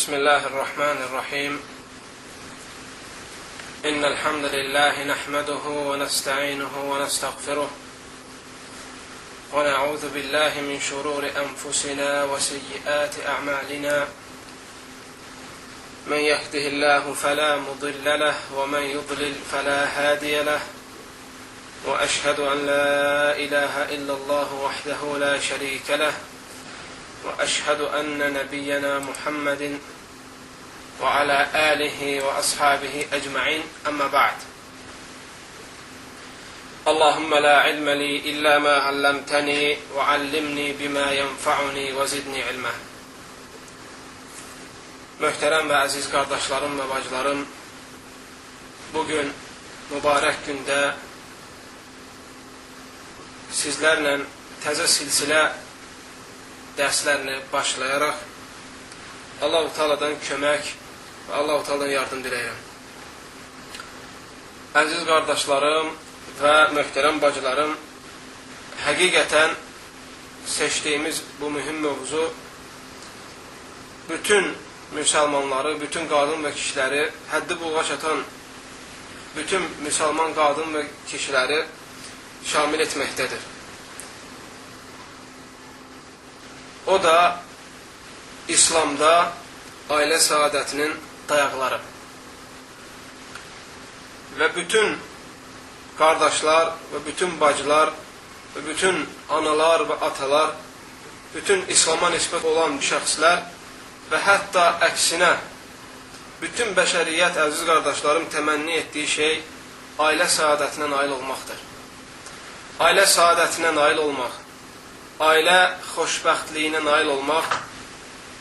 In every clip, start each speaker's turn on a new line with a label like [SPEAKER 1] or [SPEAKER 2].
[SPEAKER 1] Bismillahirrahmanirrahim. İnnel hamdelellahi nahmeduhu ve nestainuhu ve nestağfiruh. Ve na'udzu billahi min şururi enfusina ve seyyiati a'malina. Men yehdihillahu fela mudille leh ve men yudlil fela hadiye leh. Ve eşhedü en la ilahe illallah vahdehu la şerike leh. وأشهد أن نبينا محمد وعلى آله وأصحابه أجمعين أما بعد اللهم لا علم لي إلا ما علمتني وعلمني بما ينفعني وزدني علما. Möhtərəm və əziz qardaşlarım və bacılarım, bugün mübarək gündə sizlərlə təzə silsilə dərslərini başlayaraq Allahu Teala'dan kömək və Allahu Teala'dan yardım diləyirəm. Əziz qardaşlarım və möhtərəm bacılarım, həqiqətən seçdiyimiz bu mühüm mövzu bütün müsəlmanları, bütün qadın və kişiləri, həddi buluğa çatan bütün müsəlman qadın və kişiləri şamil etməkdədir. O da İslamda ailə saadətinin dayaqları. Və bütün qardaşlar və bütün bacılar və bütün analar və atalar, bütün İslama nisbət olan şəxslər və hətta əksinə bütün bəşəriyyət, əziz qardaşlarım, təmənni etdiyi şey ailə saadətinə nail olmaqdır. Ailə saadətinə nail olmaq, ailə xoşbəxtliyinə nail olmaq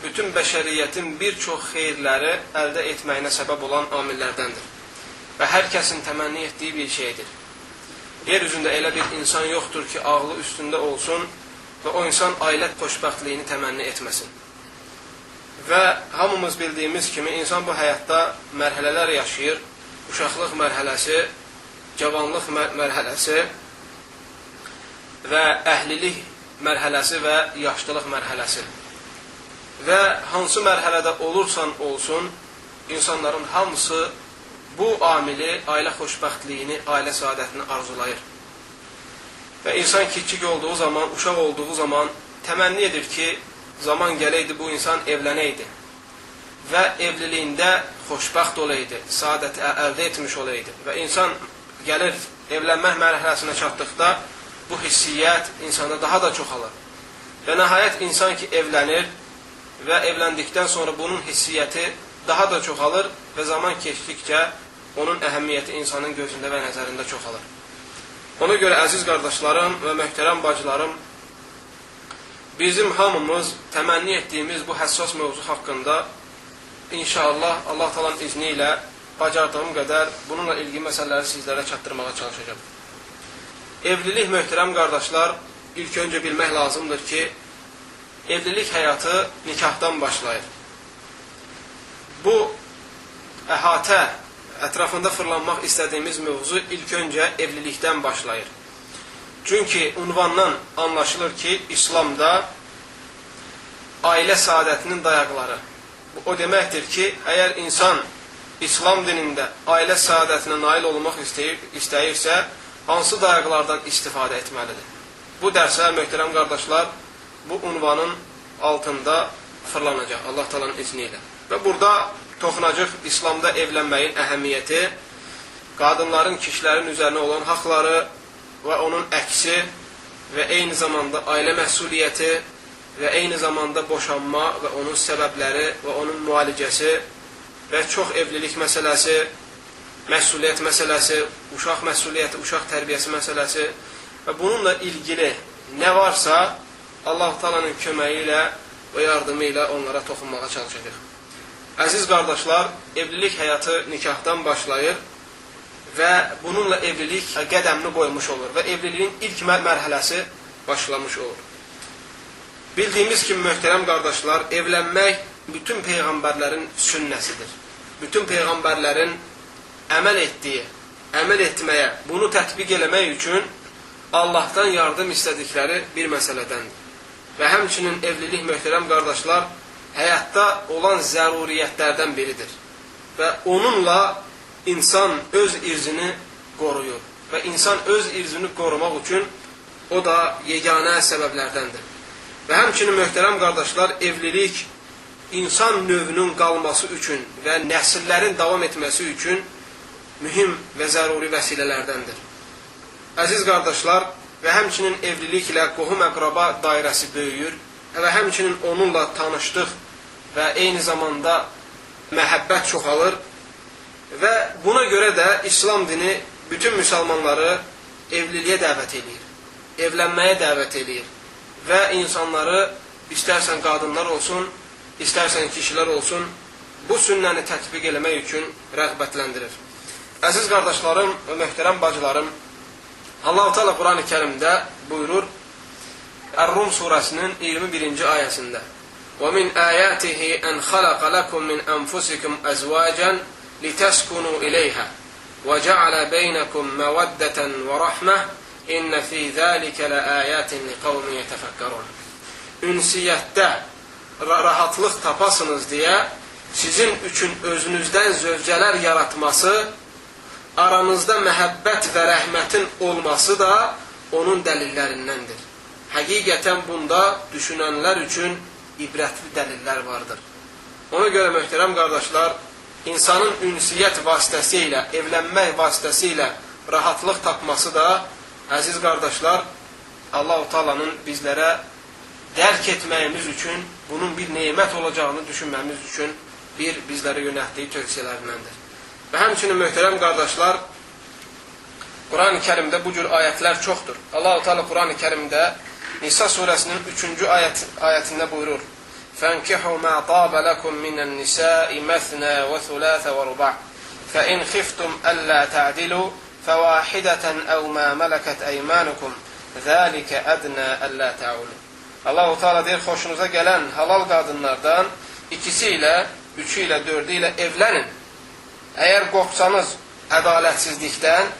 [SPEAKER 1] bütün bəşəriyyətin bir çox xeyirləri əldə etməyinə səbəb olan amillərdəndir. Və hər kəsin təmənni etdiyi bir şeydir. Yer üzündə elə bir insan yoxdur ki, ağlı üstündə olsun və o insan ailə xoşbəxtliyini təmənni etməsin. Və hamımız bildiyimiz kimi insan bu həyatda mərhələlər yaşayır. Uşaqlıq mərhələsi, cavanlıq mərhələsi və əhlilik mərhələsi və yaşlılıq mərhələsi. Və hansı mərhələdə olursan olsun, insanların hamısı bu amili, ailə xoşbəxtliyini, ailə saadətini arzulayır. Və insan kiçik olduğu zaman, uşaq olduğu zaman təmənni edir ki, zaman gələydi, bu insan evlənəydi və evliliyində xoşbəxt olaydı, saadəti əldə etmiş olaydı. Və insan gəlir evlənmək mərhələsinə çatdıqda bu hissiyyət insanda daha da çoxalır. Və nəhayət insan ki evlənir və evləndikdən sonra bunun hissiyyəti daha da çoxalır və zaman keçdikcə onun əhəmiyyəti insanın gözündə və nəzərində çoxalır. Ona görə əziz qardaşlarım və möhtərəm bacılarım, bizim hamımız təmənni etdiyimiz bu həssas mövzu haqqında inşallah Allah Taala'nın izni ilə bacardığım qədər bununla ilgili məsələləri sizlərə çatdırmağa çalışacağam. Evlilik, möhtərəm qardaşlar, ilk öncə bilmək lazımdır ki, evlilik həyatı nikahdan başlayır. Bu əhatə, ətrafında fırlanmaq istədiyimiz mövzu ilk öncə evlilikdən başlayır. Çünki unvandan anlaşılır ki, İslamda ailə saadətinin dayaqları. O deməkdir ki, əgər insan İslam dinində ailə saadətinə nail olmaq istəyirsə, hansı dayaqlardan istifadə etməlidir? Bu dərslər, möhtərəm qardaşlar, bu unvanın altında fırlanacaq Allah Taala'nın izni ilə. Və burada toxunacaq İslamda evlənməyin əhəmiyyəti, qadınların kişilərin üzərinə olan haqları və onun əksi və eyni zamanda ailə məsuliyyəti və eyni zamanda boşanma və onun səbəbləri və onun müalicəsi və çox evlilik məsələsi, məsuliyyət məsələsi, uşaq məsuliyyəti, uşaq tərbiyəsi məsələsi və bununla ilgili nə varsa Allah Taala'nın köməyi ilə və yardımı ilə onlara toxunmağa çalışacaq. Əziz qardaşlar, evlilik həyatı nikahdan başlayır və bununla evlilik qədəmini qoymuş olur və evliliyin ilk mərhələsi başlamış olur. Bildiyimiz kimi, möhtərəm qardaşlar, evlənmək bütün peyğəmbərlərin sünnəsidir. Bütün peyğəmbərlərin əməl etdiyi, əməl etməyə, bunu tətbiq eləmək üçün Allahdan yardım istədikləri bir məsələdəndir. Və həmçinin evlilik, möhtərəm qardaşlar, həyatda olan zəruriyyətlərdən biridir. Və onunla insan öz irzini qoruyur. Və insan öz irzini qorumaq üçün o da yeganə səbəblərdəndir. Və həmçinin möhtərəm qardaşlar, evlilik insan növünün qalması üçün və nəsillərin davam etməsi üçün mühim və zəruri vəsilələrdəndir. Əziz qardaşlar, və həmçinin evliliklə qohum-əqraba dairəsi böyüyür və həmçinin onunla tanışlıq və eyni zamanda məhəbbət çoxalır və buna görə də İslam dini bütün müsəlmanları evliliyə dəvət eləyir, evlənməyə dəvət eləyir və insanları, istərsən qadınlar olsun, istərsən kişilər olsun, bu sünnəni tətbiq eləmək üçün rəğbətləndirir. Əziz qardaşlarım və möhtərəm bacılarım, Allah-u Teala Quran-ı Kərimdə buyurur, Ər-Rum surəsinin 21-ci ayəsində: "Və min ayatihi en xalaqa lakum min anfusikum azwajan liteskunu ileyha və ceala beynekum meveddeten və rahmeh inne fi zalika laayatin liqaumin yetefekkerun." Ünsiyyətdə rahatlıq tapasınız deyə sizin üçün özünüzdən zövcələr yaratması, aranızda məhəbbət və rəhmətin olması da onun dəlillərindəndir. Həqiqətən bunda düşünənlər üçün ibrətli dəlillər vardır. Ona görə möhtərəm qardaşlar, insanın ünsiyyət vasitəsilə, evlənmək vasitəsilə rahatlıq tapması da, əziz qardaşlar, Allah-u Teala'nın bizlərə dərk etməyimiz üçün, bunun bir nemət olacağını düşünməmiz üçün bir bizlərə yönəltdiyi tövsiyələrindəndir. Və həmçinin möhtərəm qardaşlar, Quran-ı Kərimdə bu cür ayətlər çoxdur. Allah-u Teala Quran-ı Kərimdə Nisa surəsinin 3-cü ayətində buyurur: "Fənkihu ma taba lakum minen nisa'i məsna və thulatha və ruba' fa in xiftum alla ta'dilu fawahidatan aw ma malakat aymanukum zalika adna alla ta'ulu." Allah-u Teala deyir, xoşunuza gələn halal qadınlardan ikisi ilə, üçü ilə, dördü ilə evlənin. Əgər qorxsanız ədalətsizlikdən,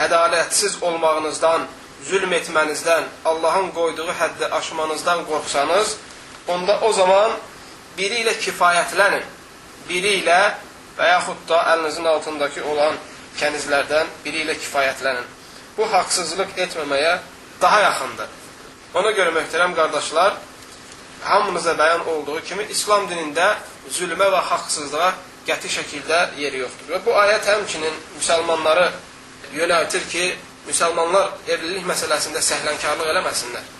[SPEAKER 1] ədalətsiz olmağınızdan, zülm etmənizdən, Allahın qoyduğu həddi aşmanızdan qorxsanız, onda o zaman biri ilə kifayətlənin. Biri ilə və yaxud da əlinizin altındakı olan kənizlərdən biri ilə kifayətlənin. Bu, haqsızlıq etməməyə daha yaxındır. Ona görə möhtərəm qardaşlar, hamınıza bəyan olduğu kimi İslam dinində zülmə və haqsızlığa qəti şəkildə yeri yoxdur. Və bu ayət həmçinin müsəlmanları yönəltir ki, müsəlmanlar evlilik məsələsində səhlənkarlıq eləməsinlər.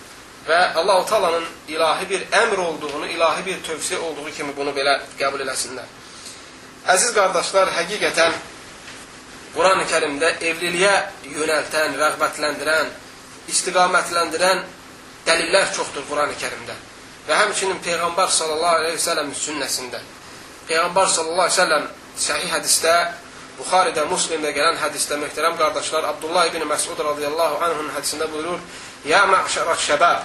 [SPEAKER 1] Və Allah-u Teala'nın ilahi bir əmr olduğunu, ilahi bir tövsiyə olduğu kimi bunu belə qəbul eləsinlər. Əziz qardaşlar, həqiqətən Quran-ı Kərimdə evliliyə yönəltən, rəğbətləndirən, istiqamətləndirən dəlillər çoxdur Quran-ı Kərimdə. Və həmçinin Peyğəmbər sallallahu aleyhi ve sellem sünnəsində. Peyğəmbər sallallahu aleyhi ve sellem səhih hədisdə, Buxaridə, Müslimdə gələn hədisdə möhtərəm qardaşlar, Abdullah ibn Məsud radiyallahu anhun hədisində buyurur: "Ya mə'şərəş şəbəb,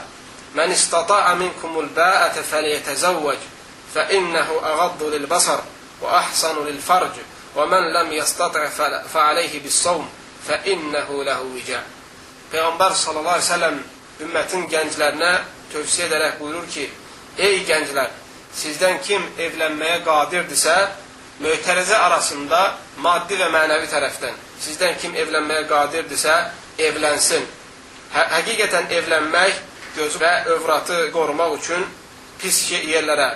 [SPEAKER 1] mən istata'a minkumul ba'ata fəliyətəzəvvəc, fə innehu əğaddu lil-basar və əhsanu lil-farc və mən ləm yəstati' fə aleyhi bis-savm, fə innehu lehu vicə." Peyğəmbər sallallahu aleyhi ve sellem ümmətin gənclərinə tövsiyə edərək buyurur ki, ey gənclər, sizdən kim evlənməyə qadirdirsə, mötərizə arasında maddi və mənəvi tərəfdən sizdən kim evlənməyə qadirdirsə, evlənsin. Həqiqətən evlənmək gözü və övratı qorumaq üçün pis yerlərə,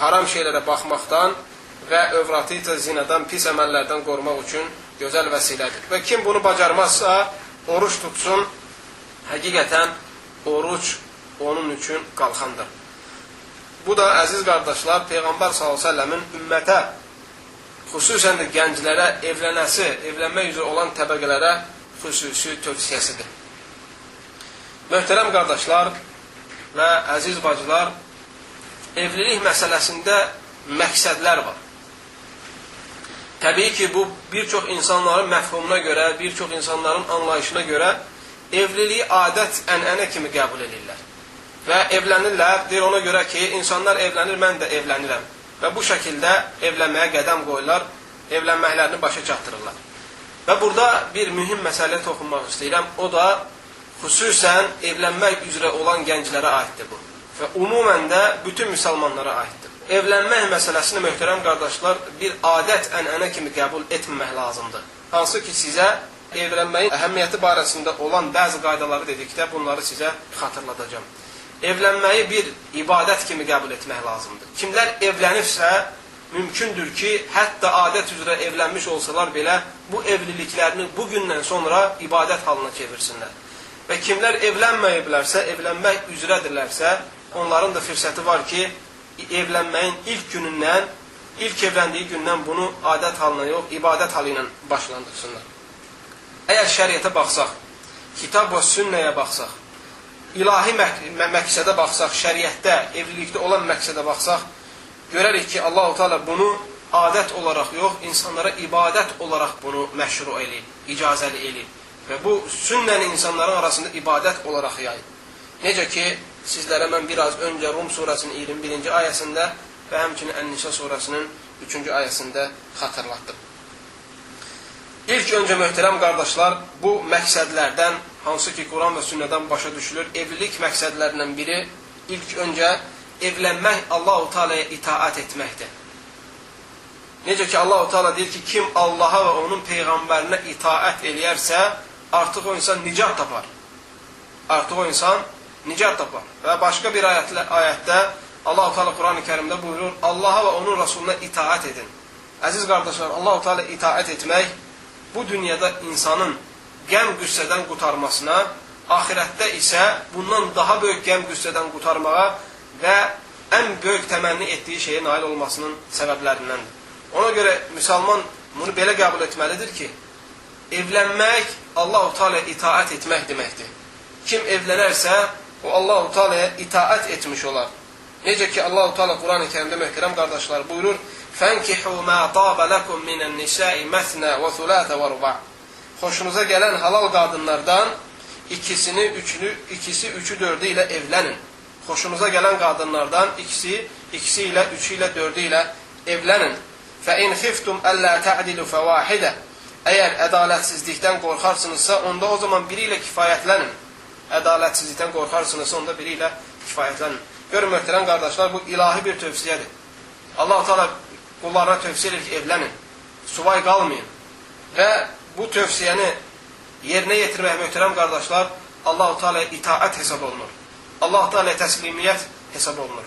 [SPEAKER 1] haram şeylərə baxmaqdan və övratı isə zinadan, pis əməllərdən qorumaq üçün gözəl vəsilədir. Və kim bunu bacarmazsa, oruç tutsun, həqiqətən oruc onun üçün qalxandır. Bu da, əziz qardaşlar, Peyğəmbər sallallahu əleyhi və səlləmin ümmətə, xüsusən də gənclərə, evlənəsi, evlənmək üzrə olan təbəqələrə xüsusi tövsiyəsidir. Möhtərəm qardaşlar və əziz bacılar, evlilik məsələsində məqsədlər var. Təbii ki, bu bir çox insanların məfhumuna görə, bir çox insanların anlayışına görə evliliyi adət, ənənə kimi qəbul edirlər. Və evlənirlər, deyir ona görə ki, insanlar evlənir, mən də evlənirəm. Və bu şəkildə evlənməyə qədəm qoyurlar, evlənməklərini başa çatdırırlar. Və burada bir mühim məsələyə toxunmaq istəyirəm, o da xüsusən evlənmək üzrə olan gənclərə aiddir bu. Və umumən də bütün müsəlmanlara aiddir. Evlənmək məsələsini, möhtərəm qardaşlar, bir adət, ənənə kimi qəbul etməmək lazımdır. Hansı ki, sizə evlənməyin əhəmiyyəti barəsində olan bəzi qaydaları dedikdə bunları sizə xatırladacağam. Evlənməyi bir ibadət kimi qəbul etmək lazımdır. Kimlər evlənibsə, mümkündür ki, hətta adət üzrə evlənmiş olsalar belə, bu evliliklərini bugündən sonra ibadət halına çevirsinlər. Və kimlər evlənməyiblərsə, evlənmək üzrədirlərsə, onların da fürsəti var ki, evlənməyin ilk günündən, ilk evləndiyi gündən bunu adət halına yox, ibadət halı ilə başlandırsınlar. Əgər şəriətə baxsaq, kitab və sünnəyə baxsaq, ilahi məqsədə baxsaq, şəriətdə, evlilikdə olan məqsədə baxsaq, görərik ki, Allahu Teala bunu adət olaraq yox, insanlara ibadət olaraq bunu məşru eləyib, icazəli eləyib. Və bu sünnəni insanların arasında ibadət olaraq yayıb. Necə ki, sizlərə mən biraz öncə Rum surəsinin 21-ci ayəsində və həmçinin Ən-Nisa surəsinin 3-cü ayəsində xatırlatdım. İlk öncə möhtərəm qardaşlar, bu məqsədlərdən, hansı ki Quran və sünnədən başa düşülür, evlilik məqsədlərindən biri ilk öncə evlənmək Allahu Teala'ya itaat etməkdir. Necə ki Allahu Teala deyir ki, kim Allaha və onun peyğəmbərinə itaat eləyərsə, artıq o insan nicat tapar. Artıq o insan nicat tapar. Və başqa bir ayətdə Allahu Teala Quran-ı Kərimdə buyurur, Allaha və onun Rasuluna itaat edin. Əziz qardaşlar, Allahu Teala itaat etmək bu dünyada insanın qəm qüssədən qurtarmasına, axirətdə isə bundan daha böyük qəm qüssədən qurtarmağa və ən böyük təmənni etdiyi şeyə nail olmasının səbəblərindəndir. Ona görə müsəlman bunu belə qəbul etməlidir ki, evlənmək Allahu Teala'ya itaat etmək deməkdir. Kim evlənərsə, o Allahu Teala'ya itaat etmiş olar. Necə ki Allahu Teala Quran-ı Kərimdə möhtərəm qardaşlar buyurur: "Fənkihu ma taba lakum minen nisa'i məsna və thulatha və ruba." Xoşunuza gələn halal qadınlardan ikisini, üçünü, ikisi, üçü, dördü ilə evlənin. Xoşunuza gələn qadınlardan ikisi, ikisi ilə, üçü ilə, dördü ilə evlənin. Fə in xiftum əllə tə'dilu fəvahidə. Əgər ədalətsizlikdən qorxarsınızsa, onda o zaman biri ilə kifayətlənin. Ədalətsizlikdən qorxarsınızsa, onda biri ilə kifayətlənin. Görün, möhtərəm qardaşlar, bu ilahi bir tövsiyədir. Allah-u Teala qullarına tövsiyə edir ki, evlənin, subay qalmayın. Və bu tövsiyəni yerinə yetirmək, möhtərəm qardaşlar, Allah-u Teala'ya itaət hesab olunur. Allah-u Teala'ya təslimiyyət hesab olunur.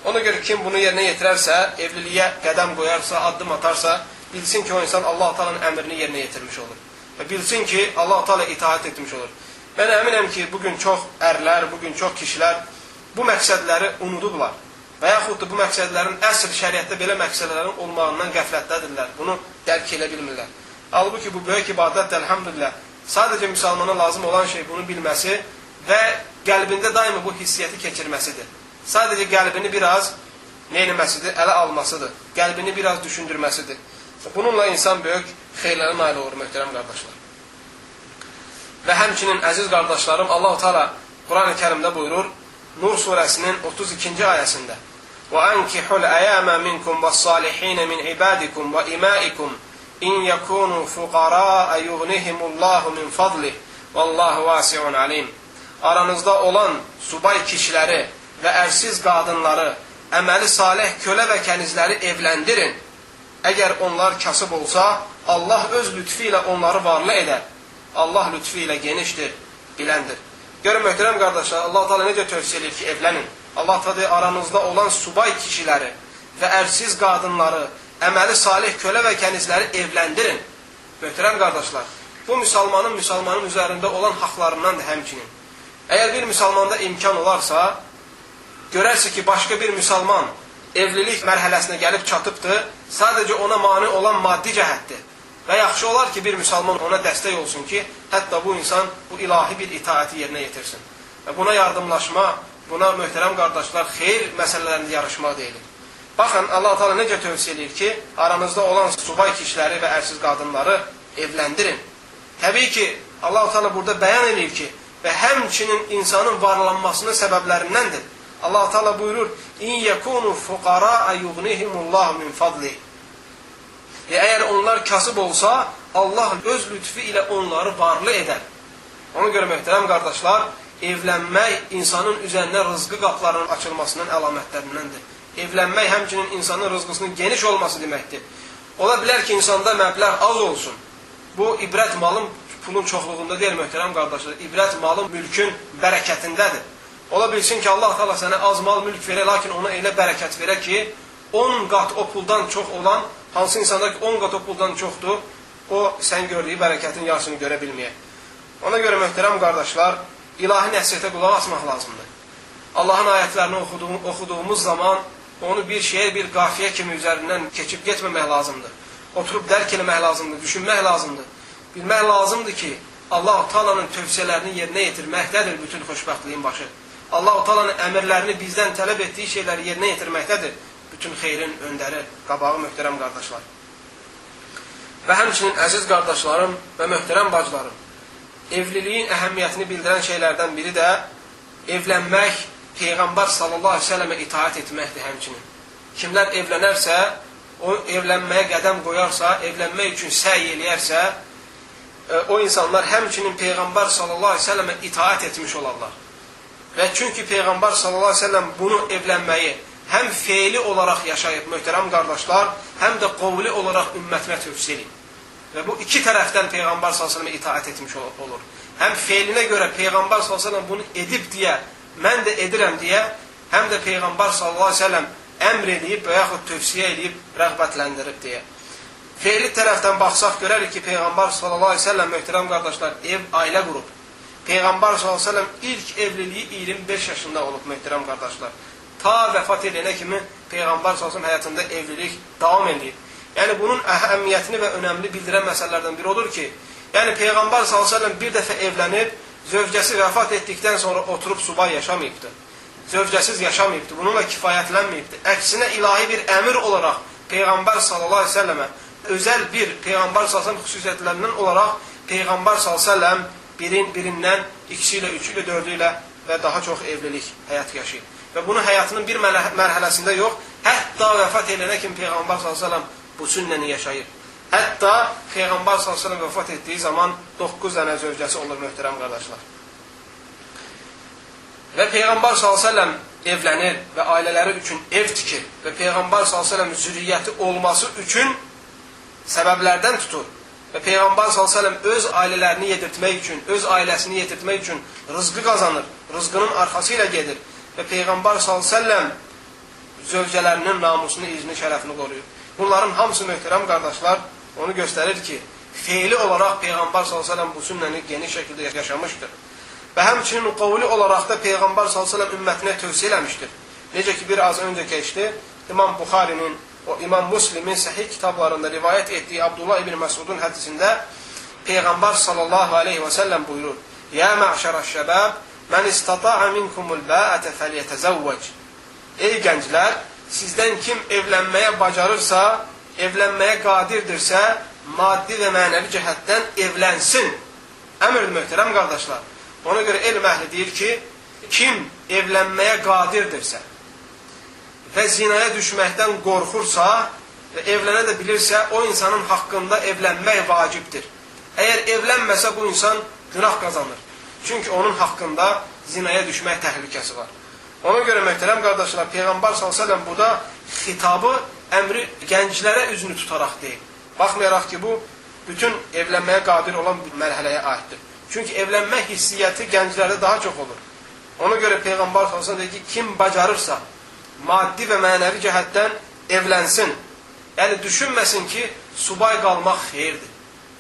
[SPEAKER 1] Ona görə kim bunu yerinə yetirərsə, evliliyə qədəm qoyarsa, addım atarsa, bilsin ki, o insan Allah-u Teala'nın əmrini yerinə yetirmiş olur. Və bilsin ki, Allah-u Teala itaət etmiş olur. Mən əminəm ki, bugün çox ərlər, bugün çox kişilər bu məqsədləri unudublar. Və yaxud da bu məqsədlərin əsl şəriətdə belə məqsədlərin olmağından qəflətdədirlər. Bunu dərk elə bilmirlər. Halbuki bu böyük ibadətdir, elhamdülillah. Sadəcə müsəlmana lazım olan şey bunu bilməsi və qəlbində daima bu hissiyyəti keçirməsidir. Sadəcə qəlbini biraz neynəməsidir, ələ almasıdır. Qəlbini biraz düşündürməsidir. Bununla insan böyük xeyirlərə nail olur, möhtərəm qardaşlar. Və həmçinin əziz qardaşlarım, Allahu Teala Quran-ı Kərimdə buyurur, Nur surəsinin 32-ci ayəsində: "Və ankihul ayama minkum was-salihin min ibadikum və imaikum in yakunu fuqara yughnihimullahu min fadlihi vallahu vasiun alim." Aranızda olan subay kişiləri və ərsiz qadınları, əməli salih kölə və kənizləri evləndirin. Əgər onlar kasıb olsa, Allah öz lütfü ilə onları varlı edər. Allah lütfü ilə genişdir, biləndir. Görün, möhtərəm qardaşlar, Allah Teala necə tövsiyə edir ki, evlənin. Allah Teala aranızda olan subay kişiləri və ərsiz qadınları, əməli salih kölə və kənizləri evləndirin. Möhtərəm qardaşlar, bu müsəlmanın müsəlmanın üzərində olan haqlarındandır həmçinin. Əgər bir müsəlmanda imkan olarsa, görərsə ki, başqa bir müsəlman evlilik mərhələsinə gəlib çatıbdır, sadəcə ona mane olan maddi cəhətdir. Və yaxşı olar ki, bir müsəlman ona dəstək olsun ki, hətta bu insan bu ilahi bir itaəti yerinə yetirsin. Və buna yardımlaşma, buna möhtərəm qardaşlar, xeyir məsələlərində yarışmaq deyilir. Baxın, Allah Teala necə tövsiyə edir ki, aranızda olan subay kişiləri və ərsiz qadınları evləndirin. Təbii ki, Allah Teala burada bəyan edir ki, və həmçinin insanın varlanmasının səbəblərindəndir. Allah Teala buyurur: "İn yekunu fuqara yughnihimullahu min fadlihi." Əgər onlar kasıb olsa, Allah öz lütfü ilə onları varlı edər. Ona görə möhtərəm qardaşlar, evlənmək insanın üzərinə rızqı qapılarının açılmasının əlamətlərindəndir. Evlənmək həmçinin insanın rızqısının geniş olması deməkdir. Ola bilər ki, insanda məbləğ az olsun. Bu, ibrət malın, pulun çoxluğunda deyil, möhtərəm qardaşlar. İbrət malın, mülkün bərəkətindədir. Ola bilsin ki, Allah Teala sənə az mal, mülk verə, lakin ona elə bərəkət verə ki, 10 qat o puldan çox olan, hansı insanda ki, 10 qat o puldan çoxdur, o sən gördüyü bərəkətin yarısını görə bilməyə. Ona görə, möhtərəm qardaşlar, ilahi nəsihətə qulaq asmaq lazımdır. Allahın ayətlərini oxuduğumuz zaman onu bir şeyə, bir qafiyə kimi üzərindən keçib getməmək lazımdır. Oturub dərk eləmək lazımdır, düşünmək lazımdır. Bilmək lazımdır ki, Allah-u Teala'nın tövsiyələrini yerinə yetirməkdədir bütün xoşbəxtliyin başı. Allah-u Teala'nın əmrlərini bizdən tələb etdiyi şeyləri yerinə yetirməkdədir bütün xeyrin öndəri, qabağı, möhtərəm qardaşlar. Və həmçinin əziz qardaşlarım və möhtərəm bacılarım, evliliyin əhəmiyyətini bildirən şeylərdən biri də evlənmək, Peyğəmbər sallallahu əleyhi və səlləmə itaat etməkdir həmçinin. Kimlər evlənərsə, o evlənməyə qədəm qoyarsa, evlənmək üçün səy eləyərsə, o insanlar həmçinin Peyğəmbər sallallahu əleyhi və səlləmə itaat etmiş olarlar. Və çünki Peyğəmbər sallallahu əleyhi və səlləm bunu evlənməyi həm feili olaraq yaşayıb, möhtərəm qardaşlar, həm də qovli olaraq ümmətinə tövsiyə edib. Və bu iki tərəfdən Peyğəmbər sallallahu əleyhi və səlləmə itaat etmiş olur. Həm feilinə görə Peyğəmbər sallallahu əleyhi və səlləm bunu edib deyə, mən də edirəm deyə, həm də Peyğəmbər sallallahu əleyhi və səlləm əmr eləyib və yaxud tövsiyə eləyib, rəğbətləndirib deyə. Feili tərəfdən baxsaq, görərik ki, Peyğəmbər sallallahu əleyhi və səlləm, möhtərəm qardaşlar, ev, ailə qurub. Peyğəmbər sallallahu əleyhi və səlləm ilk evliliyi 25 yaşında olub, möhtərəm qardaşlar. Ta vəfat edənə kimi Peyğəmbər sallallahu əleyhi və səlləm həyatında evlilik davam eləyib. Yəni, bunun əhəmiyyətini və önəmli bildirən məsələlərdən biri odur ki, yəni Peyğəmbər sallallahu əleyhi və səlləm bir dəfə evlənib, zövcəsi vəfat etdikdən sonra oturub subay yaşamayıbdır. Zövcəsiz yaşamayıbdır, bununla kifayətlənməyibdir. Əksinə ilahi bir əmir olaraq Peyğəmbər sallallahu əleyhi və səlləmə özəl bir Peyğəmbər sallallahu əleyhi və səlləm xüsusiyyətlərindən olaraq Peyğəmbər sallallahu əleyhi və səlləm birindən, ikisi ilə, üçü ilə, dördü ilə və daha çox evlilik həyat yaşayıb. Və bunu həyatının bir mərhələsində yox, hətta vəfat edənə kimi Peyğəmbər sallallahu əleyhi və səlləm bu sünnəni yaşayır. Hətta Peyğəmbər sallallahu əleyhi və səlləm vəfat etdiyi zaman 9 dənə zövcəsi olur, möhtərəm qardaşlar. Və Peyğəmbər sallallahu əleyhi və səlləm evlənir və ailələri üçün ev tikir və Peyğəmbər sallallahu əleyhi və səlləm zürriyyəti olması üçün səbəblərdən tutur. Və Peyğəmbər sallallahu əleyhi və səlləm öz ailələrini yedirtmək üçün, öz ailəsini yedirtmək üçün rızqı qazanır, rızqının arxası ilə gedir. Və Peyğəmbər sallallahu əleyhi və səlləm zövcələrinin namusunu, izini, şərəfini qoruyur. Bunların hamısı, möhtərəm qardaşlar, onu göstərir ki, feili olaraq Peyğəmbər sallallahu əleyhi və səlləm bu sünnəni geniş şəkildə yaşamışdır. Və həmçinin qovli olaraq da Peyğəmbər sallallahu əleyhi və səlləm ümmətinə tövsiyə eləmişdir. Necə ki, bir az öncə keçdi, İmam Buxarinin, o İmam Müslimin səhih kitablarında rivayət etdiyi Abdullah ibn Məsudun hədisində Peyğəmbər sallallahu əleyhi və səlləm buyurur: "Ya mə'şərəş-şəbəb, mən istata'a minkumul ba'ata felyetezəvvec." Ey gənclər, sizdən kim evlənməyə bacarırsa, evlənməyə qadirdirsə, maddi və mənəvi cəhətdən evlənsin. Əmr möhtərəm qardaşlar. Ona görə elm əhli deyir ki, kim evlənməyə qadirdirsə və zinaya düşməkdən qorxursa və evlənə də bilirsə, o insanın haqqında evlənmək vacibdir. Əgər evlənməsə, bu insan günah qazanır. Çünki onun haqqında zinaya düşmək təhlükəsi var. Ona görə möhtərəm qardaşlar, Peyğəmbər sallallahu əleyhi və səlləm burada xitabı, əmri gənclərə üzünü tutaraq deyil. Baxmayaraq ki, bu bütün evlənməyə qadir olan bir mərhələyə aiddir. Çünki evlənmə hissiyyəti gənclərdə daha çox olur. Ona görə Peyğəmbər sallallahu əleyhi və səlləm deyir ki, kim bacarırsa maddi və mənəvi cəhətdən evlənsin. Yəni düşünməsin ki, subay qalmaq xeyirdir.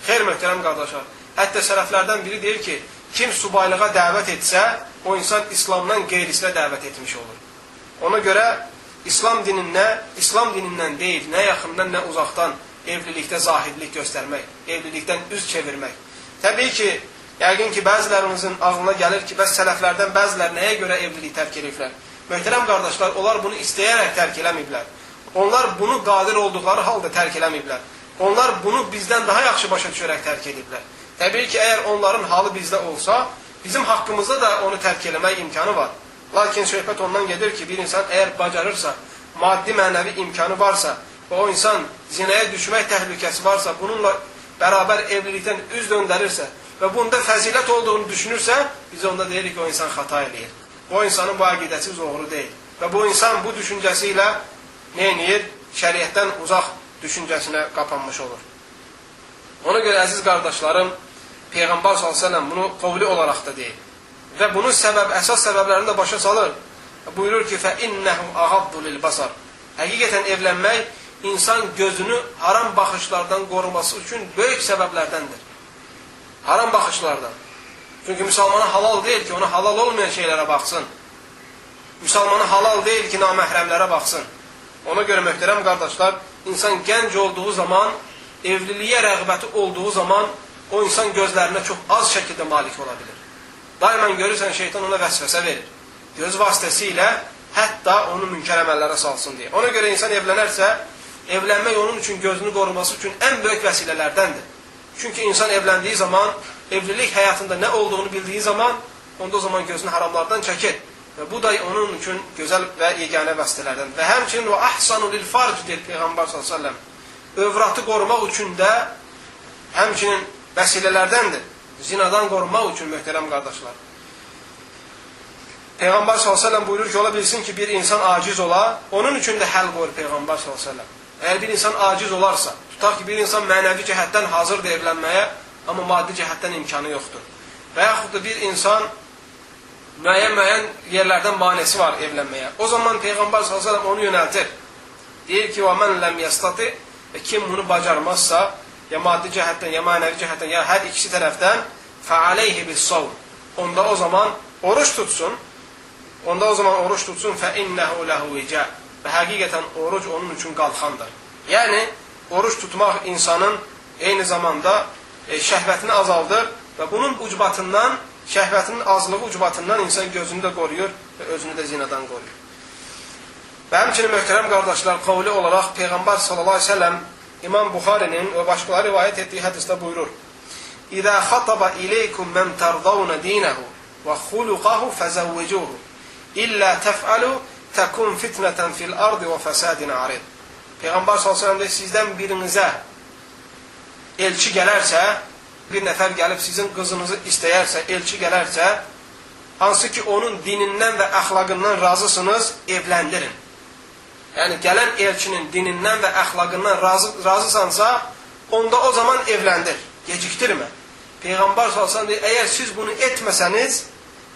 [SPEAKER 1] Xeyr, möhtərəm qardaşlar. Hətta sələflərdən biri deyir ki, kim subaylığa dəvət etsə, o insan İslamdan qeyrisinə dəvət etmiş olur. Ona görə İslam dinindən deyil, nə yaxından, nə uzaqdan evlilikdə zahidlik göstərmək, evlilikdən üz çevirmək. Təbii ki, yəqin ki, bəzilərimizin ağlına gəlir ki, bəs sələflərdən bəziləri nəyə görə evlilik tərk ediblər? Möhtərəm qardaşlar, onlar bunu istəyərək tərk eləməyiblər. Onlar bunu qadir olduqları halda tərk eləməyiblər. Onlar bunu bizdən daha yaxşı başa düşərək tərk ediblər. Təbii ki, əgər onların halı bizdə olsa, bizim haqqımızda da onu tərk eləmək imkanı var. Lakin söhbət ondan gedir ki, bir insan əgər bacarırsa, maddi mənəvi imkanı varsa və o insan zinaya düşmək təhlükəsi varsa, bununla bərabər evlilikdən üz döndərirsə və bunda fəzilət olduğunu düşünürsə, biz onda deyirik ki, o insan xata eləyir. O insanın bu əqidəsi doğru deyil. Və bu insan bu düşüncəsi ilə nə edir? Şəriətdən uzaq düşüncəsinə qapanmış olur. Ona görə əziz qardaşlarım, Peyğəmbər s.ə.v bunu qovli olaraq da deyir. Və bunun səbəb, əsas səbəblərini də başa salır. Buyurur ki, فَاِنَّهُ أَغَضُّ لِلْبَصَرِ. Həqiqətən evlənmək insan gözünü haram baxışlardan qoruması üçün böyük səbəblərdəndir. Haram baxışlardan. Çünki müsəlmana halal deyil ki, ona halal olmayan şeylərə baxsın. Müsəlmana halal deyil ki, naməhrəmlərə baxsın. Ona görə möhtərəm qardaşlar, insan gənc olduğu zaman, evliliyə rəğbəti olduğu zaman o insan gözlərinə çox az şəkildə malik ola bilir. Daimən görürsən, şeytan ona vəsvəsə verir. Göz vasitəsilə hətta onu münkər əməllərə salsın deyə. Ona görə insan evlənərsə, evlənmək onun üçün gözünü qoruması üçün ən böyük vəsilələrdəndir. Çünki insan evləndiyi zaman, evlilik həyatında nə olduğunu bildiyi zaman, onda o zaman gözünü haramlardan çəkir. Və bu da onun üçün gözəl və yeganə vasitələrdəndir. Və həmçinin və ahsanu lil farc deyir Peyğəmbər sallallahu əleyhi və səlləm. Övratı qorumaq üçün də həmçinin vəsilələrdəndir. Zinadan qorumaq üçün möhtərəm qardaşlar. Peyğəmbər sallallahu əleyhi və səlləm buyurur ki, ola bilsin ki, bir insan aciz ola, onun üçün də həll qoyur Peyğəmbər sallallahu əleyhi və səlləm. Əgər bir insan aciz olarsa, tutaq ki, bir insan mənəvi cəhətdən hazırdır evlənməyə, amma maddi cəhətdən imkanı yoxdur. Və yaxud da bir insan müəyyən yerlərdən manesi var evlənməyə. O zaman Peyğəmbər sallallahu əleyhi və səlləm onu yönəltir. Deyir ki, "Və men lem yastati", və kim bunu bacarmazsa, ya maddi cəhətdən, ya mənəvi cəhətdən, ya hər ikisi tərəfdən, "Fəaleyhi bis-savm". Onda o zaman oruç tutsun. Onda o zaman oruç tutsun, "Fəinnehu lehu vica". Və həqiqətən oruc onun üçün qalxandır. Yəni oruç tutmaq insanın eyni zamanda şəhvətini azaldır və bunun ucbatından, şəhvətinin azlığı ucbatından insan gözünü də qoruyur və özünü də zinadan qoruyur. Və həmçinin möhtərəm qardaşlar, qavli olaraq Peyğəmbər sallallahu əleyhi və səlləm İmam Buxarinin və başqaları rivayət etdiyi hədisdə buyurur: "İza xataba ileykum men tardawna dinahu və xuluqahu fəzəvvicuhu. İlla təf'alu təkun fitneten fil ardı və fəsadin arid." Peyğəmbər sallallahu əleyhi və səlləm deyir, sizdən birinizə elçi gələrsə, bir nəfər gəlib sizin qızınızı istəyərsə, elçi gələrsə, hansı ki onun dinindən və əxlaqından razısınız, evləndirin. Yəni, gələn elçinin dinindən və əxlaqından razısansa, onda o zaman evləndir, gecikdirmə. Peyğəmbər sallallahu əleyhi və səlləm deyir, əgər siz bunu etməsəniz,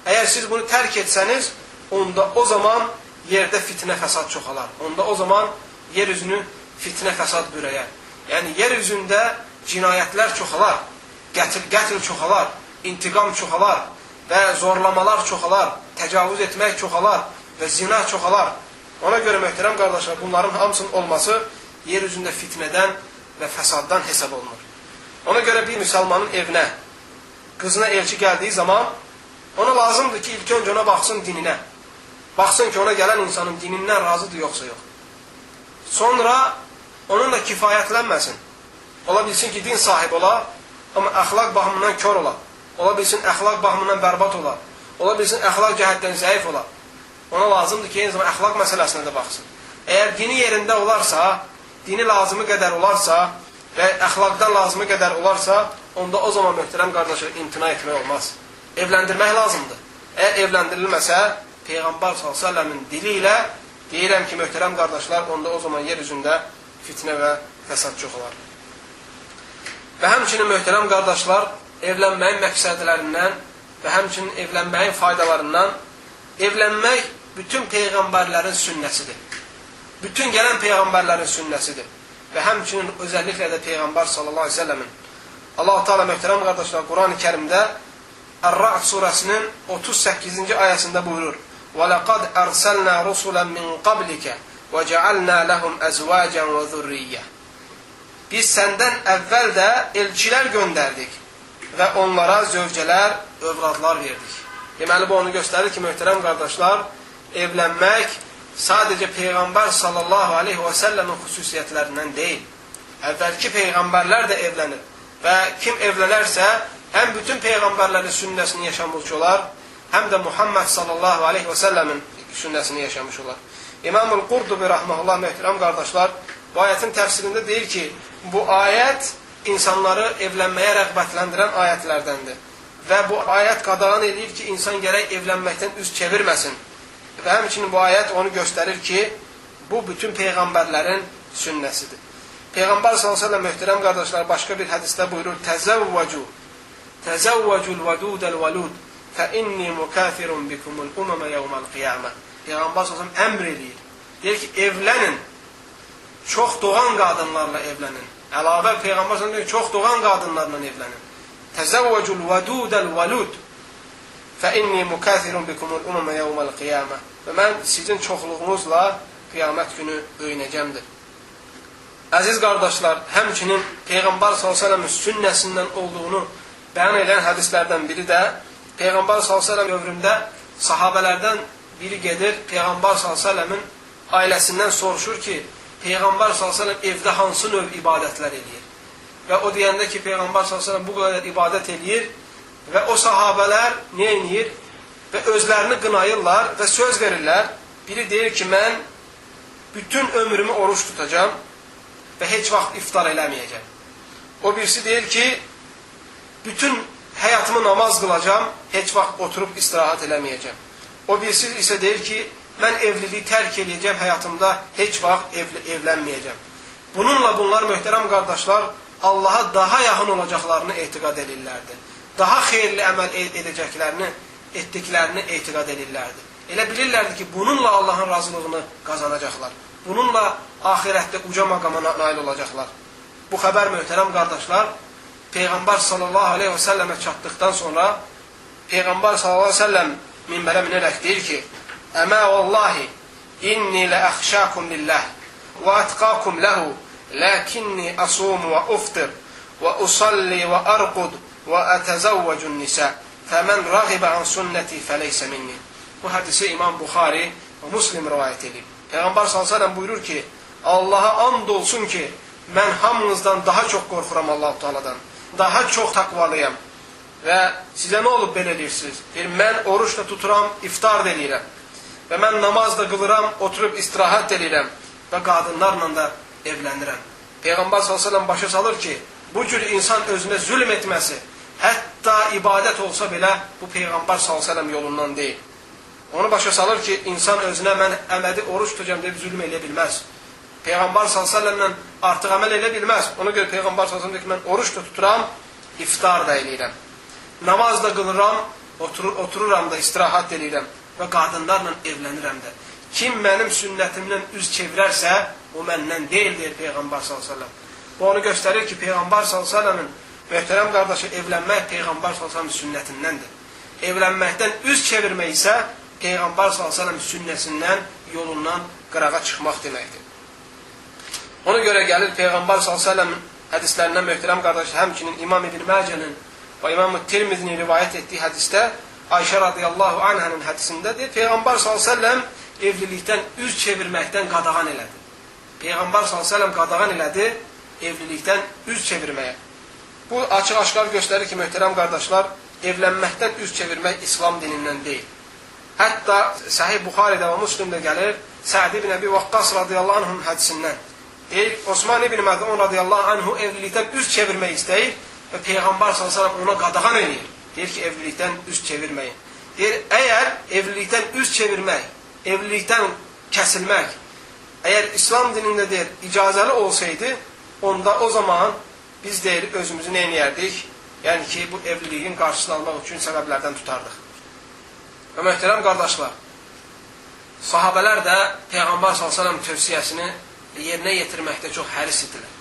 [SPEAKER 1] əgər siz bunu tərk etsəniz, onda o zaman yerdə fitnə fəsad çoxalar. Onda o zaman yer üzünü fitnə fəsad bürəyər. Yəni, yer üzündə cinayətlər çoxalar, qətl çoxalar, intiqam çoxalar və zorlamalar çoxalar, təcavüz etmək çoxalar və zina çoxalar. Ona görə möhtərəm qardaşlar, bunların hamısının olması yer üzündə fitnədən və fəsaddan hesab olunur. Ona görə bir müsəlmanın evinə, qızına elçi gəldiyi zaman ona lazımdır ki, ilk öncə ona baxsın dininə. Baxsın ki, ona gələn insanın dinindən razıdır yoxsa yox. Sonra onunla kifayətlənməsin. Ola bilsin ki, din sahibi ola, amma əxlaq baxımından kör ola. Ola bilsin, əxlaq baxımından bərbad ola. Ola bilsin, əxlaq cəhətdən zəif ola. Ona lazımdır ki, eyni zamanda əxlaq məsələsinə də baxsın. Əgər dini yerində olarsa, dini lazımı qədər olarsa və əxlaqdan lazımı qədər olarsa, onda o zaman möhtərəm qardaşlar imtina etmək olmaz. Evləndirmək lazımdır. Əgər evləndirilməsə, Peyğəmbər sallallahu əleyhi və səlləmin dili ilə deyirəm ki, möhtərəm qardaşlar, onda o zaman yer üzündə fitnə və fəsad çoxalar. Və həmçinin möhtərəm qardaşlar, evlənməyin məqsədlərindən və həmçinin evlənməyin faydalarından, evlənmək bütün peyğəmbərlərin sünnəsidir. Bütün gələn peyğəmbərlərin sünnəsidir. Və həmçinin özəlliklə də Peyğəmbər sallallahu əleyhi və səlləmin. Allah-u Teala möhtərəm qardaşlar, Quran-ı Kərimdə Ər-Ra'd surəsinin 38-ci ayəsində buyurur: "Və laqad ərselnə rusulan min qablikə və cealna lehum əzvacan və zurriyyə." Biz səndən əvvəl də elçilər göndərdik və onlara zövcələr, övladlar verdik. Deməli, bu onu göstərir ki, möhtərəm qardaşlar, evlənmək sadəcə Peyğəmbər sallallahu aleyhi və səlləmin xüsusiyyətlərindən deyil. Əvvəlki peyğəmbərlər də evlənir və kim evlənərsə, həm bütün peyğəmbərlərin sünnəsini yaşamış olar, həm də Muhammed sallallahu aleyhi və səlləmin sünnəsini yaşamış olar. İmam-ül Qurdubi rahmehullah, möhtərəm qardaşlar, bu ayətin təfsirində deyir ki, bu ayət insanları evlənməyə rəğbətləndirən ayətlərdəndir. Və bu ayət qadağan edir ki, insan gərək evlənməkdən üz çevirməsin. Və həmçinin bu ayət onu göstərir ki, bu bütün peyğəmbərlərin sünnəsidir. Peyğəmbər sallallahu əleyhi və səlləm möhtərəm qardaşlar başqa bir hədisdə buyurur: "Təzəvvəcu təzəvvəcul vədudəl vəlud fə inni mukafirun bikumul umama yevməl qiyamə." Peyğəmbər sallallahu əleyhi və səlləm əmr eləyir. Deyir ki, evlənin. Çox doğan qadınlarla evlənin. Əlavə Peyğəmbər sallallahu əleyhi və səlləm deyir ki, çox doğan qadınlarla evlənin. Təzəvvəcul vədudəl vəlud fə inni mukafirun bikumul umama yevməl qiyamə. Və mən sizin çoxluğunuzla qiyamət günü öyünəcəmdir. Əziz qardaşlar, həmçinin Peyğəmbər sallallahu əleyhi və səlləmin sünnəsindən olduğunu bəyan edən hədislərdən biri də Peyğəmbər sallallahu əleyhi və səlləm dövründə sahabələrdən biri gedir, Peyğəmbər sallallahu əleyhi və səlləmin ailəsindən soruşur ki, Peyğəmbər sallallahu əleyhi və səlləm evdə hansı növ ibadətlər eləyir? Və o deyəndə ki, Peyğəmbər sallallahu əleyhi və səlləm bu qədər ibadət eləyir və o sahabələr nə eləyir? Və özlərini qınayırlar və söz verirlər. Biri deyir ki, mən bütün ömrümü oruç tutacağam və heç vaxt iftar eləməyəcəm. O birisi deyir ki, bütün həyatımı namaz qılacağam, heç vaxt oturub istirahat eləməyəcəm. O birisi isə deyir ki, mən evliliyi tərk eləyəcəm, həyatımda heç vaxt evlənməyəcəm. Bununla bunlar, möhtərəm qardaşlar, Allaha daha yaxın olacaqlarını etiqad edirlərdi. Daha xeyirli əməl edəcəklərini, etdiklərini etiqad edirlərdi. Elə bilirlərdi ki, bununla Allahın razılığını qazanacaqlar. Bununla axirətdə uca maqama nail olacaqlar. Bu xəbər, möhtərəm qardaşlar, Peyğəmbər sallallahu aleyhi və səlləmə çatdıqdan sonra Peyğəmbər sallallahu aleyhi və səlləm minbərə minərək deyir ki, Əmə vallahi inni lə əxşəkum lillah və ətqakum ləhu lakinni asumu və uftir və usalli və arqud və ətəzəvvəcun nisə fəmən rəğibə an sünnəti fəleysə minni. Bu hədisi İmam Buxari və Muslim rivayət edib. Peyğəmbər sallallahu əleyhi və səlləm buyurur ki, Allaha and olsun ki, mən hamınızdan daha çox qorxuram Allah-u Teala'dan. Daha çox təqvalıyam. Və sizə nə olub belə eləyirsiniz? Deyir, mən oruç da tuturam, iftar da eləyirəm. Və mən namaz da qılıram, oturub istirahət eləyirəm və qadınlarla da evlənirəm. Peyğəmbər sallallahu əleyhi və səlləm başa salır ki, bu cür insan özünə zülm etməsi, hətta ibadət olsa belə bu Peyğəmbər sallallahu əleyhi və səlləm yolundan deyil. Onu başa salır ki, insan özünə mən əmədi oruç tutacağam deyib zülm eləyə bilməz. Peyğəmbər sallallahu əleyhi və səlləmlə artıq əməl eləyə bilməz. Ona görə Peyğəmbər sallallahu əleyhi və səlləm deyir ki, mən oruç da tuturam, iftar da eləyirəm. Namaz da qılıram, otururam da, istirahat eləyirəm və qadınlarla evlənirəm də. Kim mənim sünnətimdən üz çevirərsə, o məndən deyil, deyir Peyğəmbər sallallahu əleyhi və səlləm. Bu onu göstərir ki, Peyğəmbər sallallahu əleyhi və səlləmin möhtərəm qardaşı evlənmək Peyğəmbər sallallahu əleyhi və səlləm sünnətindəndir. Evlənməkdən üz çevirmək isə Peyğəmbər sallallahu əleyhi və səlləm sünnəsindən, yolundan qırağa çıxmaq deməkdir. Ona görə gəlir Peyğəmbər sallallahu əleyhi və səlləm hədislərindən möhtərəm qardaşı, həmçinin İmam İbn Məcənin və İmam Tirmizinin rivayət etdiyi hədisdə Ayşə radiyallahu anhənin hədisindədir. Peyğəmbər sallallahu əleyhi və səlləm evlilikdən üz çevirməkdən qadağan elədi. Peyğəmbər sallallahu əleyhi və səlləm qadağan elədi evlilikdən üz çevirməyə. Bu açıq-aşkar göstərir ki, möhtərəm qardaşlar, evlənməkdən üz çevirmək İslam dinindən deyil. Hətta Səhih Buxaridə və Müslimdə gəlir Sə'd ibn Əbi Vaqqas radiyallahu anhun hədisindən. Deyir, Osman ibn Məzun radiyallahu anhu evlilikdən üz çevirmək istəyir və Peyğəmbər sallallahu əleyhi və səlləm ona qadağan eləyir. Deyir ki, evlilikdən üz çevirməyin. Deyir, əgər evlilikdən üz çevirmək, evlilikdən kəsilmək, əgər İslam dinində deyir, icazəli olsaydı, onda o zaman biz deyir, özümüzü nə eləyərdik? Yəni ki, bu evliliyin qarşısını almaq üçün səbəblərdən tutardıq. Və möhtərəm qardaşlar, sahabələr də Peyğəmbər sallallahu əleyhi və səlləm tövsiyəsini yerinə yetirməkdə çox həris idilər.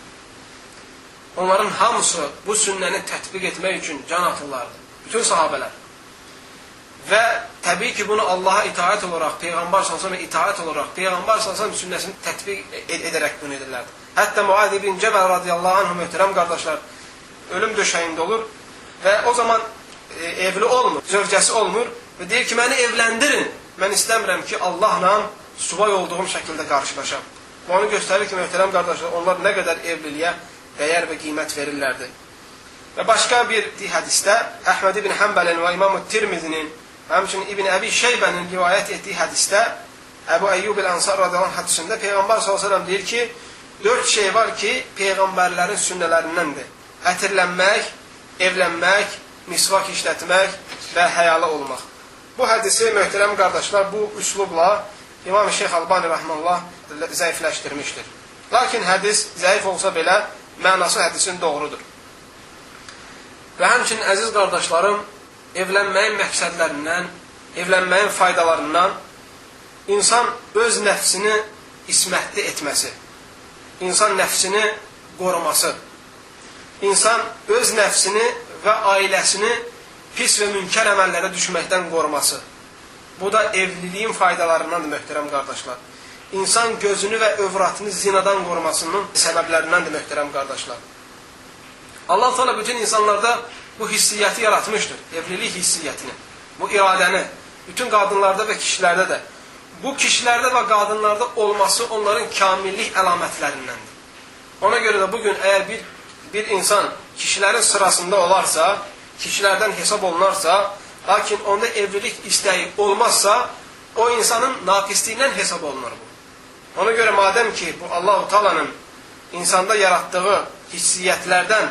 [SPEAKER 1] Onların hamısı bu sünnəni tətbiq etmək üçün can atırlardı. Bütün sahabələr. Və təbii ki, bunu Allaha itaət olaraq, Peyğəmbər sallallahu əleyhi və səlləm itaət olaraq, Peyğəmbər sallallahu əleyhi və səlləm sünnəsini tətbiq edərək bunu edirlərdi. Hətta Muad ibn Cəbəl radiyallahu anhu möhtərəm qardaşlar ölüm döşəyində olur və o zaman evli olmur, zövcəsi olmur və deyir ki, məni evləndirin. Mən istəmirəm ki, Allahla subay olduğum şəkildə qarşılaşam. Bu onu göstərir ki, möhtərəm qardaşlar, onlar nə qədər evliliyə dəyər və qiymət verirlərdi. Və başqa bir hədisdə Əhməd ibn Həmbəlin və İmam Tirmizinin, həmçinin İbn Əbi Şeybənin rivayət etdiyi hədisdə Əbu Əyyub el-Ənsar radiyallahu anh hədisində Peyğəmbər sallallahu əleyhi və səlləm deyir ki, 4 şey var ki, peyğəmbərlərin sünnələrindəndir. Ətirlənmək, evlənmək, misvak işlətmək və həyalı olmaq. Bu hədisi, möhtərəm qardaşlar, bu üslubla İmam Şeyx Albani rəhməllah zəifləşdirmişdir. Lakin hədis zəif olsa belə, mənası hədisin doğrudur. Və həmçinin, əziz qardaşlarım, evlənməyin məqsədlərindən, evlənməyin faydalarından insan öz nəfsini ismətli etməsi, insan nəfsini qoruması, insan öz nəfsini və ailəsini pis və münkər əməllərə düşməkdən qoruması. Bu da evliliyin faydalarındandır, möhtərəm qardaşlar. İnsan gözünü və övratını zinadan qorumasının səbəblərindəndir, möhtərəm qardaşlar. Allah Teala bütün insanlarda bu hissiyyəti yaratmışdır. Evlilik hissiyyətini, bu iradəni. Bütün qadınlarda və kişilərdə də. Bu kişilərdə və qadınlarda olması onların kamillik əlamətlərindəndir. Ona görə də bugün əgər bir insan kişilərin sırasında olarsa, kişilərdən hesab olunarsa, lakin onda evlilik istəyi olmazsa, o insanın naqisliyindən hesab olunur bu. Ona görə madəm ki, bu Allah-u Teala'nın insanda yaratdığı hissiyyətlərdən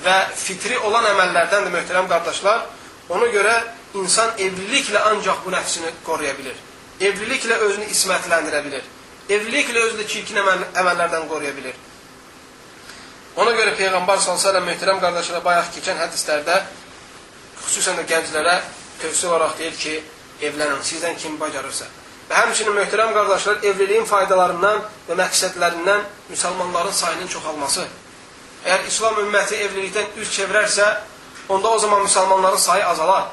[SPEAKER 1] və fitri olan əməllərdəndir, möhtərəm qardaşlar, ona görə insan evliliklə ancaq bu nəfsini qoruya bilir. Evliliklə özünü ismətləndirə bilir. Evliliklə özünü çirkin əməllərdən qoruya bilir. Ona görə Peyğəmbər sallallahu əleyhi və səlləm, möhtərəm qardaşlar, bayaq keçən hədislərdə xüsusən də gənclərə tövsiyə olaraq deyir ki, evlənin, sizdən kim bacarırsa. Və həmçinin, möhtərəm qardaşlar, evliliyin faydalarından və məqsədlərindən müsəlmanların sayının çoxalması. Əgər İslam ümməti evlilikdən üz çevirərsə, onda o zaman müsəlmanların sayı azalar.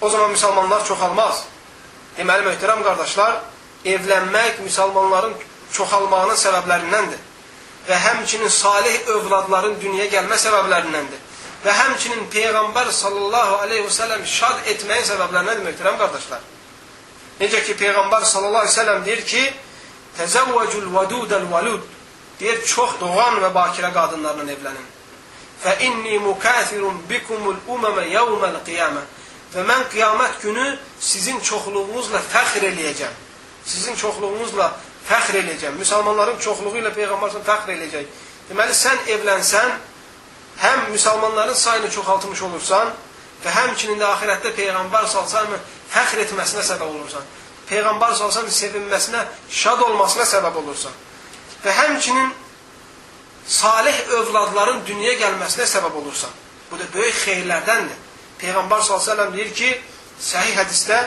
[SPEAKER 1] O zaman müsəlmanlar çoxalmaz. Deməli, möhtərəm qardaşlar, evlənmək müsəlmanların çoxalmağının səbəblərindəndir. Və həmçinin salih övladların dünyaya gəlmə səbəblərindəndir. Və həmçinin Peyğəmbər sallallahu aleyhi və səlləm şad etməyin səbəblərindəndir, möhtərəm qardaşlar. Necə ki, Peyğəmbər sallallahu aleyhi və səlləm deyir ki, Təzəvvəcül vədudəl vəlud. Deyir, çox doğan və bakirə qadınlarla evlənin. Fə inni mukəthirun bikumul uməmə yevməl qiyamə. Və mən qiyamət günü sizin çoxluğunuzla fəxr eləyəcəm. Sizin çoxluğunuzla fəxr eləyəcəm. Müsəlmanların çoxluğu ilə Peyğəmbər fəxr eləyəcək. Deməli, sən evlənsən, həm müsəlmanların sayını çoxaltmış olursan və həmçinin də axirətdə Peyğəmbər sallallahu fəxr etməsinə səbəb olursan. Peyğəmbər sallallahu sevinməsinə, şad olmasına səbəb olursan. Və həmçinin salih övladların dünyaya gəlməsinə səbəb olursan. Bu da böyük xeyirlərdəndir. Peyğəmbər sallallahu əleyhi və səlləm deyir ki, səhih hədisdə: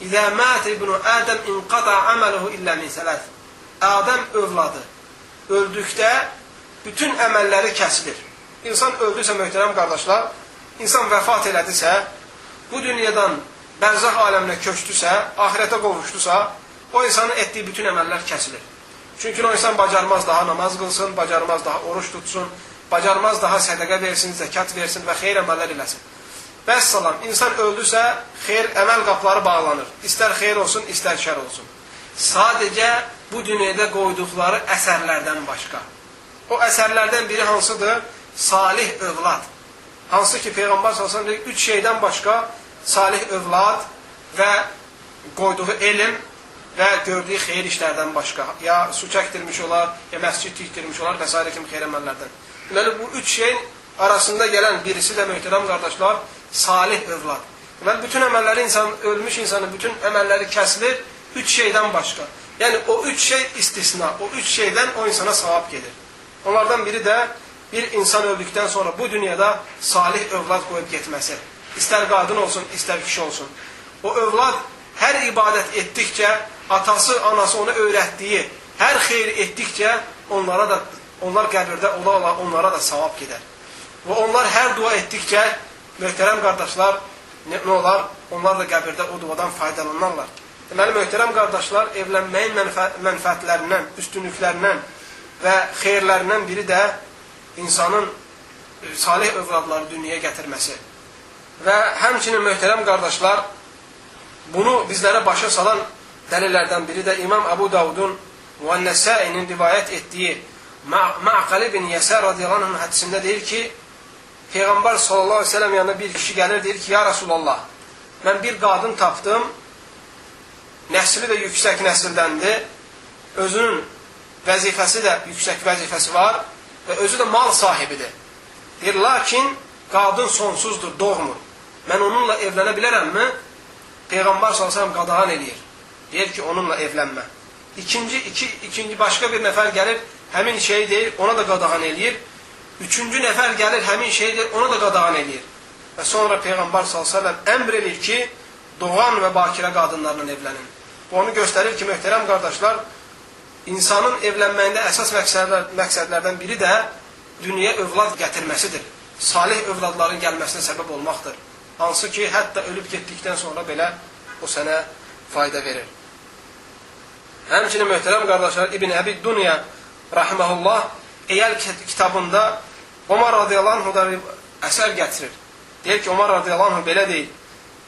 [SPEAKER 1] "İzə mətə ibnu Adəm inqata amaluhu illə min sələs." Adəm övladı öldükdə bütün əməlləri kəsilir. İnsan öldüsə, möhtərəm qardaşlar, insan vəfat elədisə, bu dünyadan bərzəx aləminə köçdüsə, axirətə qovuşdusa, o insanın etdiyi bütün əməllər kəsilir. Çünki o insan bacarmaz daha namaz qılsın, bacarmaz daha oruç tutsun, bacarmaz daha sədəqə versin, zəkat versin və xeyr əməllər eləsin. Vəssalam, insan öldüsə, xeyr əməl qapıları bağlanır. İstər xeyr olsun, istər şər olsun. Sadəcə bu dünyada qoyduqları əsərlərdən başqa. O əsərlərdən biri hansıdır? Salih övlad. Hansı ki, Peyğəmbər sallallahu əleyhi və səlləm deyir, 3 şeydən başqa salih övlad və qoyduğu elm və gördüyü xeyir işlərdən başqa. Ya su çəkdirmiş olar, ya məscid tikdirmiş olar və s. kimi xeyir əməllərdən. Deməli, bu 3 şeyin arasında gələn birisi də, möhtərəm qardaşlar, salih övlad. Deməli, bütün əməlləri insan, ölmüş insanın bütün əməlləri kəsilir 3 şeydən başqa. Yəni, o 3 şey istisna, o 3 şeydən o insana savab gedir. Onlardan biri də bir insan öldükdən sonra bu dünyada salih övlad qoyub getməsi. İstər qadın olsun, istər kişi olsun. O övlad hər ibadət etdikcə, atası, anası ona öyrətdiyi, hər xeyir etdikcə onlara da, onlar qəbirdə ola-ola onlara da savab gedər. Və onlar hər dua etdikcə, möhtərəm qardaşlar, nə olar? Onlar da qəbirdə o duadan faydalanarlar. Deməli, möhtərəm qardaşlar, evlənməyin mənfəətlərindən, üstünlüklərindən və xeyirlərindən biri də insanın salih övladları dünyaya gətirməsi. Və həmçinin, möhtərəm qardaşlar, bunu bizlərə başa salan dəlillərdən biri də İmam Əbu Davudun və Nəsəinin rivayət etdiyi Ma'qal ibn Yəsər radiyallahu anh hədisində deyir ki, Peyğəmbər sallallahu əleyhi və səlləm yanına bir kişi gəlir, deyir ki, ya Rəsulallah, mən bir qadın tapdım, nəsli də yüksək nəsildəndir, özünün vəzifəsi də yüksək vəzifəsi var və özü də mal sahibidir. Deyir, lakin qadın sonsuzdur, doğmur. Mən onunla evlənə bilərəmmi? Peyğəmbər sallallahu əleyhi və səlləm qadağan eləyir. Deyir ki, onunla evlənmə. İkinci başqa bir nəfər gəlir, həmin şeyi deyir, ona da qadağan eləyir. Üçüncü nəfər gəlir, həmin şeyi deyir, ona da qadağan eləyir. Və sonra Peyğəmbər sallallahu əleyhi və səlləm əmr eləyir ki, doğan və bakirə qadınlarla evlənin. Bu onu göstərir ki, möhtərəm qardaşlar, insanın evlənməyində əsas məqsədlərdən biri də dünyaya övlad gətirməsidir. Salih övladların gəlməsinə səbəb olmaqdır. Hansı ki, hətta ölüb getdikdən sonra belə o sənə fayda verir. Həmçinin möhtərəm qardaşlar, İbn Əbi Dunya rahimehullah Eyəl kitabında Omar radiyallahu anhudan əsər gətirir. Deyir ki, Omar radiyallahu anhu belə deyir: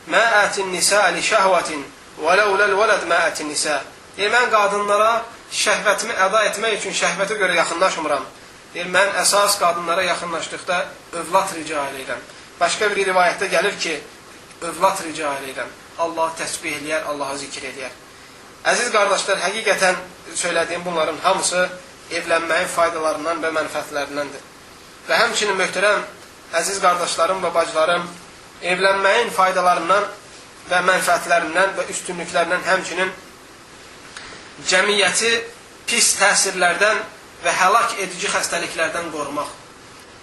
[SPEAKER 1] Mə ətin nisə li şəhvətin və ləuləl vələd mə ətin nisə. Deyir, mən qadınlara şəhvətimi əda etmək üçün şəhvətə görə yaxınlaşmıram. Deyir, mən əsas qadınlara yaxınlaşdıqda övlad rica eləyirəm. Başqa bir rivayətdə gəlir ki, övlad rica eləyirəm. Allahı təsbih eləyər, Allahı zikr eləyər. Əziz qardaşlar, həqiqətən söylədiyim bunların hamısı evlənməyin faydalarından və mənfəətlərindəndir. Və həmçinin möhtərəm əziz qardaşlarım və bacılarım, evlənməyin faydalarından və mənfəətlərindən və üstünlüklərindən həmçinin cəmiyyəti pis təsirlərdən və həlak edici xəstəliklərdən qorumaq.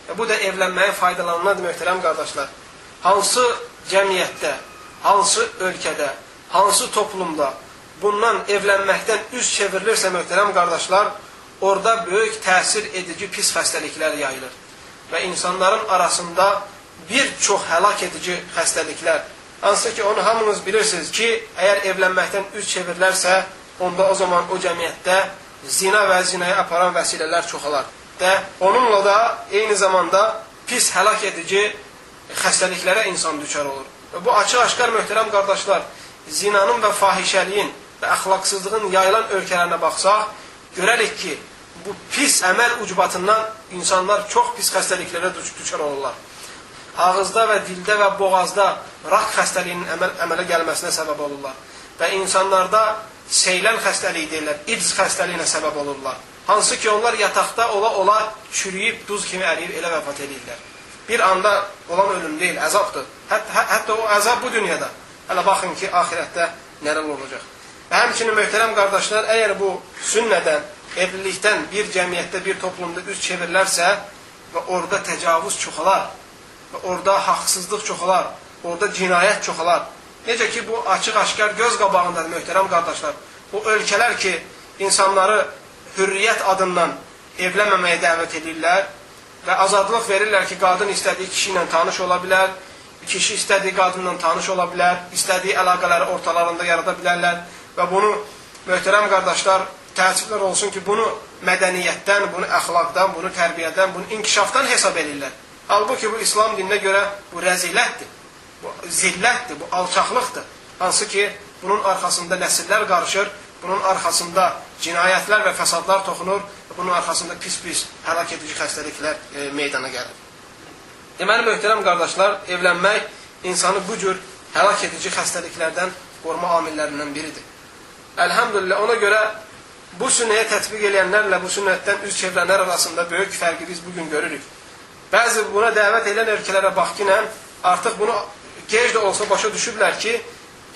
[SPEAKER 1] Və bu da evlənməyin faydalarındandır, möhtərəm qardaşlar. Hansı cəmiyyətdə, hansı ölkədə, hansı toplumda bundan evlənməkdən üz çevrilirsə, möhtərəm qardaşlar, orada böyük təsir edici pis xəstəliklər yayılır. Və insanların arasında bir çox həlak edici xəstəliklər, hansı ki, onu hamınız bilirsiniz ki, əgər evlənməkdən üz çevrilərsə, onda o zaman o cəmiyyətdə zina və zinaya aparan vəsilələr çoxalar. Və onunla da eyni zamanda pis həlak edici xəstəliklərə insan düçar olur. Və bu açıq-aşkar, möhtərəm qardaşlar, zinanın və fahişəliyin və əxlaqsızlığın yayılan ölkələrinə baxsaq, görərik ki, bu pis əməl ucbatından insanlar çox pis xəstəliklərə düçar olurlar. Ağızda və dildə və boğazda rak xəstəliyinin əmələ gəlməsinə səbəb olurlar. Və insanlarda seylən xəstəliyi deyirlər, İDS xəstəliyinə səbəb olurlar. Hansı ki, onlar yataqda ola-ola çürüyüb, duz kimi əriyib, elə vəfat edirlər. Bir anda olan ölüm deyil, əzabdır. Hətta o əzab bu dünyada. Hələ baxın ki, axirətdə nələr olacaq. Və həmçinin möhtərəm qardaşlar, əgər bu sünnədən, evlilikdən bir cəmiyyətdə, bir toplumda üz çevrilərsə və orada təcavüz çoxalar, və orada haqsızlıq çoxalar, orada cinayət çoxalar. Necə ki, bu açıq-aşkar göz qabağındadır, möhtərəm qardaşlar. Bu ölkələr ki, insanları hürriyyət adından evlənməməyə dəvət edirlər və azadlıq verirlər ki, qadın istədiyi kişi ilə tanış ola bilər, kişi istədiyi qadınla tanış ola bilər, istədiyi əlaqələri ortalarında yarada bilərlər və bunu, möhtərəm qardaşlar, təəssüflər olsun ki, bunu mədəniyyətdən, bunu əxlaqdan, bunu tərbiyədən, bunu inkişafdan hesab edirlər. Halbuki bu İslam dininə görə bu rəzilətdir, bu zillətdir, bu alçaqlıqdır. Hansı ki, bunun arxasında nəsillər qarışır, bunun arxasında cinayətlər və fəsadlar toxunur və bunun arxasında pis-pis həlak edici xəstəliklər meydana gəlir. Deməli, möhtərəm qardaşlar, evlənmək insanı bu cür həlak edici xəstəliklərdən qoruma amillərindən biridir. Əlhamdülillah, ona görə bu sünnəyə tətbiq eləyənlərlə bu sünnətdən üz çevirənlər arasında böyük fərqi biz bugün görürük. Bəzi buna dəvət edən ölkələrə bax ki, artıq bunu gec də olsa başa düşüblər ki,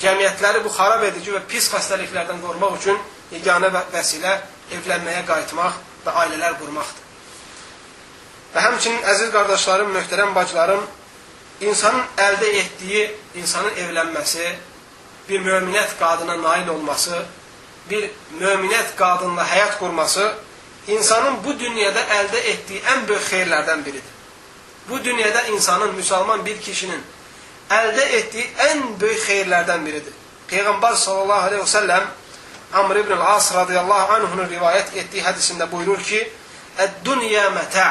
[SPEAKER 1] cəmiyyətləri bu xarab edici və pis xəstəliklərdən qorumaq üçün yeganə vəsilə evlənməyə qayıtmaq və ailələr qurmaqdır. Və həmçinin əziz qardaşlarım, möhtərəm bacılarım, insanın əldə etdiyi, insanın evlənməsi, bir möminət qadına nail olması, bir möminət qadınla həyat qurması, insanın bu dünyada əldə etdiyi ən böyük xeyirlərdən biridir. Bu dünyada insanın, müsəlman bir kişinin əldə etdiyi ən böyük xeyirlərdən biridir. Peyğəmbər sallallahu aleyhi və səlləm Amr ibn el-As radiyallahu anhunun rivayət etdiyi hədisində buyurur ki, Əd-dünya mətə'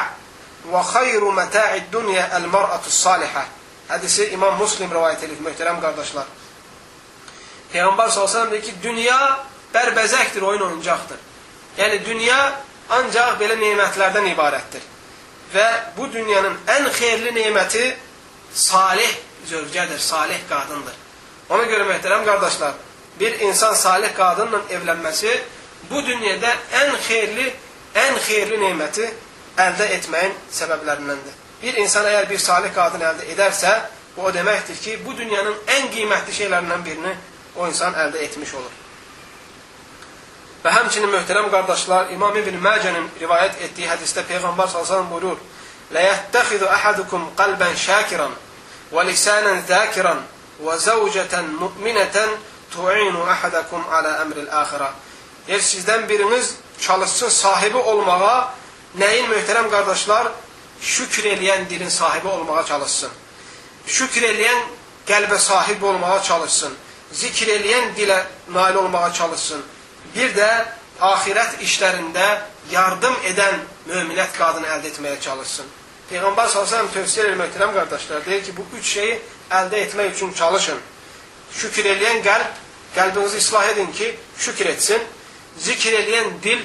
[SPEAKER 1] və xeyru mətə'id dünya əl-mar'atus salihə. Hədisi İmam Muslim rivayət edir, möhtərəm qardaşlar. Peyğəmbər sallallahu aleyhi və səlləm deyir ki, dünya bərbəzəkdir, oyun oyuncaqdır. Yəni, dünya ancaq belə nemətlərdən ibarətdir. Və bu dünyanın ən xeyirli neməti salih zövcədir, salih qadındır. Ona görə möhtərəm qardaşlar, bir insan salih qadınla evlənməsi bu dünyada ən xeyirli neməti əldə etməyin səbəblərindəndir. Bir insan əgər bir salih qadın əldə edərsə, Bu o deməkdir ki, bu dünyanın ən qiymətli şeylərindən birini o insan əldə etmiş olur. Və həmçinin möhtərəm qardaşlar, İmam İbn Məcənin rivayət etdiyi hədisdə Peyğəmbər sallallahu əleyhi və səlləm buyurur: "La yəttəxizu ahadukum qalban şakiran və lisanan zakiran və zawcatan mu'minatan tu'inu ahadakum ala emril axirə." Deyir, sizdən biriniz çalışsın sahibi olmağa, nəyin möhtərəm qardaşlar? Şükr eləyən dilin sahibi olmağa çalışsın. Şükr eləyən qəlbə sahib olmağa çalışsın. Zikr eləyən dilə nail olmağa çalışsın. Bir də axirət işlərində yardım edən möminət qadını əldə etməyə çalışsın. Peyğəmbər sallallahu əleyhi və səlləm tövsiyə edir möhtərəm qardaşlar, deyir ki, bu üç şeyi əldə etmək üçün çalışın. Şükr eləyən qəlb, qəlbinizi islah edin ki, şükr etsin. Zikr eləyən dil,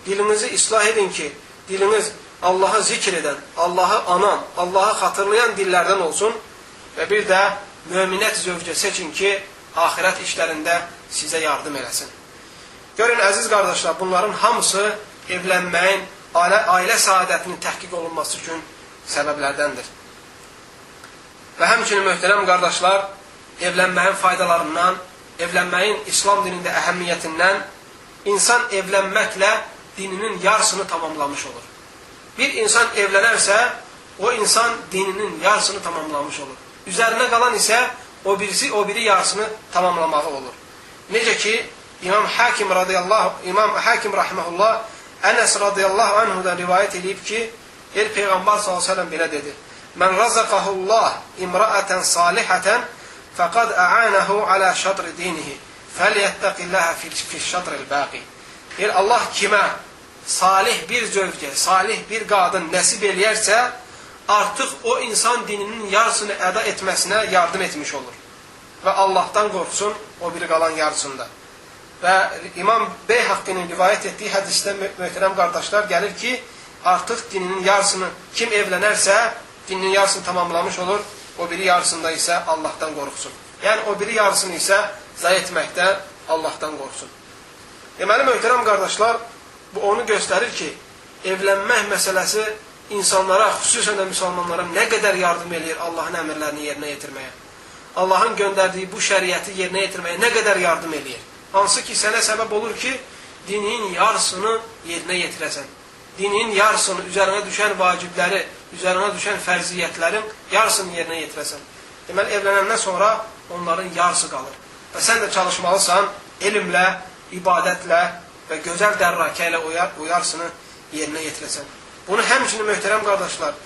[SPEAKER 1] dilinizi islah edin ki, diliniz Allahı zikr edən, Allahı anan, Allahı xatırlayan dillərdən olsun. Və bir də möminət zövcə seçin ki, axirət işlərində sizə yardım eləsin. Görün, əziz qardaşlar, bunların hamısı evlənməyin, ailə saadətinin təhqiq olunması üçün səbəblərdəndir. Və həmçinin möhtərəm qardaşlar, evlənməyin faydalarından, evlənməyin İslam dinində əhəmiyyətindən insan evlənməklə dininin yarısını tamamlamış olur. Bir insan evlənərsə, o insan dininin yarısını tamamlamış olur. Üzərinə qalan isə o biri yarısını tamamlamağı olur. Necə ki, İmam Hakim rahimehullah Ənəs radiyallahu anhudan rivayət edib ki, el Peyğəmbər sallallahu əleyhi və səlləm belə dedi: "Mən razaqahullah imra'atan salihatan faqad a'anahu ala şatr dinihi fəlyettaqillaha fi şatril baqi." El Allah kimə salih bir zövcə, salih bir qadın nəsib eləyərsə, artıq o insan dininin yarısını əda etməsinə yardım etmiş olur. Və Allahdan qorxsun o biri qalan yarısında. Və İmam Beyhaqqinin rivayət etdiyi hədisdə möhtərəm qardaşlar gəlir ki, artıq dininin yarısını kim evlənərsə, dininin yarısını tamamlamış olur, o biri yarısında isə Allahdan qorxsun. Yəni, o biri yarısını isə zayi etməkdə Allahdan qorxsun. Deməli, möhtərəm qardaşlar, bu onu göstərir ki, evlənmək məsələsi insanlara, xüsusən də müsəlmanlara nə qədər yardım eləyir Allahın əmrlərini yerinə yetirməyə. Allahın göndərdiyi bu şəriəti yerinə yetirməyə nə qədər yardım eləyir. Hansı ki, sənə səbəb olur ki, dinin yarısını yerinə yetirəsən. Dinin yarısını, üzərinə düşən vacibləri, üzərinə düşən fərziyyətlərin yarısını yerinə yetirəsən. Deməli, evlənəndən sonra onların yarısı qalır. Və sən də çalışmalısan elmlə, ibadətlə və gözəl dərrakə ilə o yarısını yerinə yetirəsən. Bunu həmçinin möhtərəm qardaşlar,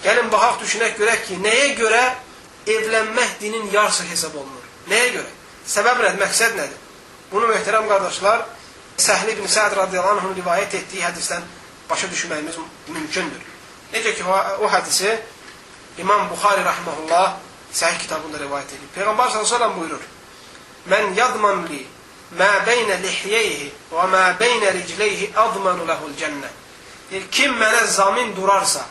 [SPEAKER 1] gəlin baxaq, düşünək, görək ki, nəyə görə evlənmək dinin yarısı hesab olunur? Nəyə görə? Səbəb nədir, məqsəd nədir? Bunu möhtərəm qardaşlar, Səhl ibn Səd radiyallahu anh'ın rivayət etdiyi hədisdən başa düşməyimiz mümkündür. Necə ki, o hədisi İmam Buxari rahmehullah səhih kitabında rivayət edir. Peyğəmbər sallallahu əleyhi və səlləm buyurur: "Mən yadman li mə beynə lihyeyhi və mə beynə ricleyhi admanu lehul cənnə." Deyir, kim mənə zamin durarsa,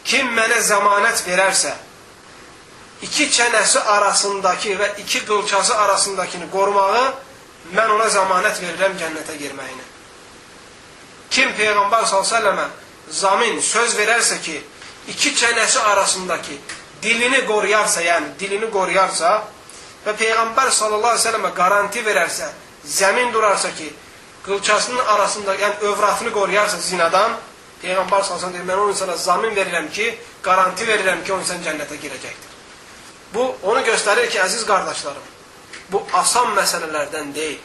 [SPEAKER 1] kim mənə zəmanət verərsə, iki çənəsi arasındakı və iki qılçası arasındakını qorumağı, mən ona zəmanət verirəm cənnətə girməyini. Kim Peyğəmbər s.ə.və zamin, söz verərsə ki, iki çənəsi arasındakı dilini qoruyarsa, yəni dilini qoruyarsa və Peyğəmbər s.ə.və qaranti verərsə, zəmin durarsa ki, qılçasının arasında, yəni övratını qoruyarsa zinadan, Peyğəmbər s.ə.v deyir, mən o insana zamin verirəm ki, qaranti verirəm ki, o insan cənnətə girəcəkdir. Bu, onu göstərir ki, əziz qardaşlarım, bu asan məsələlərdən deyil,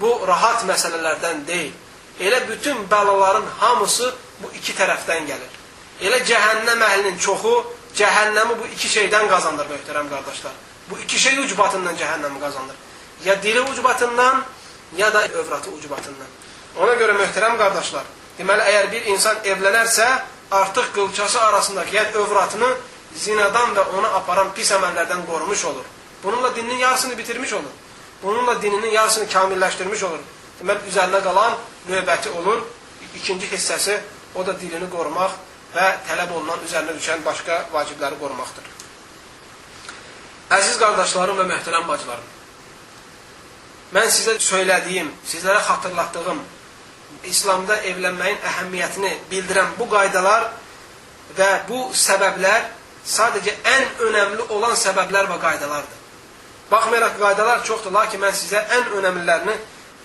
[SPEAKER 1] bu rahat məsələlərdən deyil. Elə bütün bəlaların hamısı bu iki tərəfdən gəlir. Elə cəhənnəm əhlinin çoxu cəhənnəmi bu iki şeydən qazanır, möhtərəm qardaşlar. Bu iki şey ucbatından cəhənnəmi qazanır. Ya dili ucbatından, ya da övratı ucbatından. Ona görə möhtərəm qardaşlar, deməli, əgər bir insan evlənərsə, artıq qılçası arasındakı, yəni övratını zinadan və ona aparan pis əməllərdən qorumuş olur. Bununla dininin yarısını bitirmiş olur. Bununla dininin yarısını kamilləşdirmiş olur. Deməli, üzərinə qalan növbəti olur. İkinci hissəsi, o da dilini qorumaq və tələb olunan, üzərinə düşən başqa vacibləri qorumaqdır. Əziz qardaşlarım və möhtərəm bacılarım, mən sizə söylədiyim, sizlərə xatırlatdığım İslamda evlənməyin əhəmiyyətini bildirən bu qaydalar və bu səbəblər Sadəcə ən önəmli olan səbəblər və qaydalardır. Baxmayaraq ki, qaydalar çoxdur, lakin mən sizə ən önəmlilərini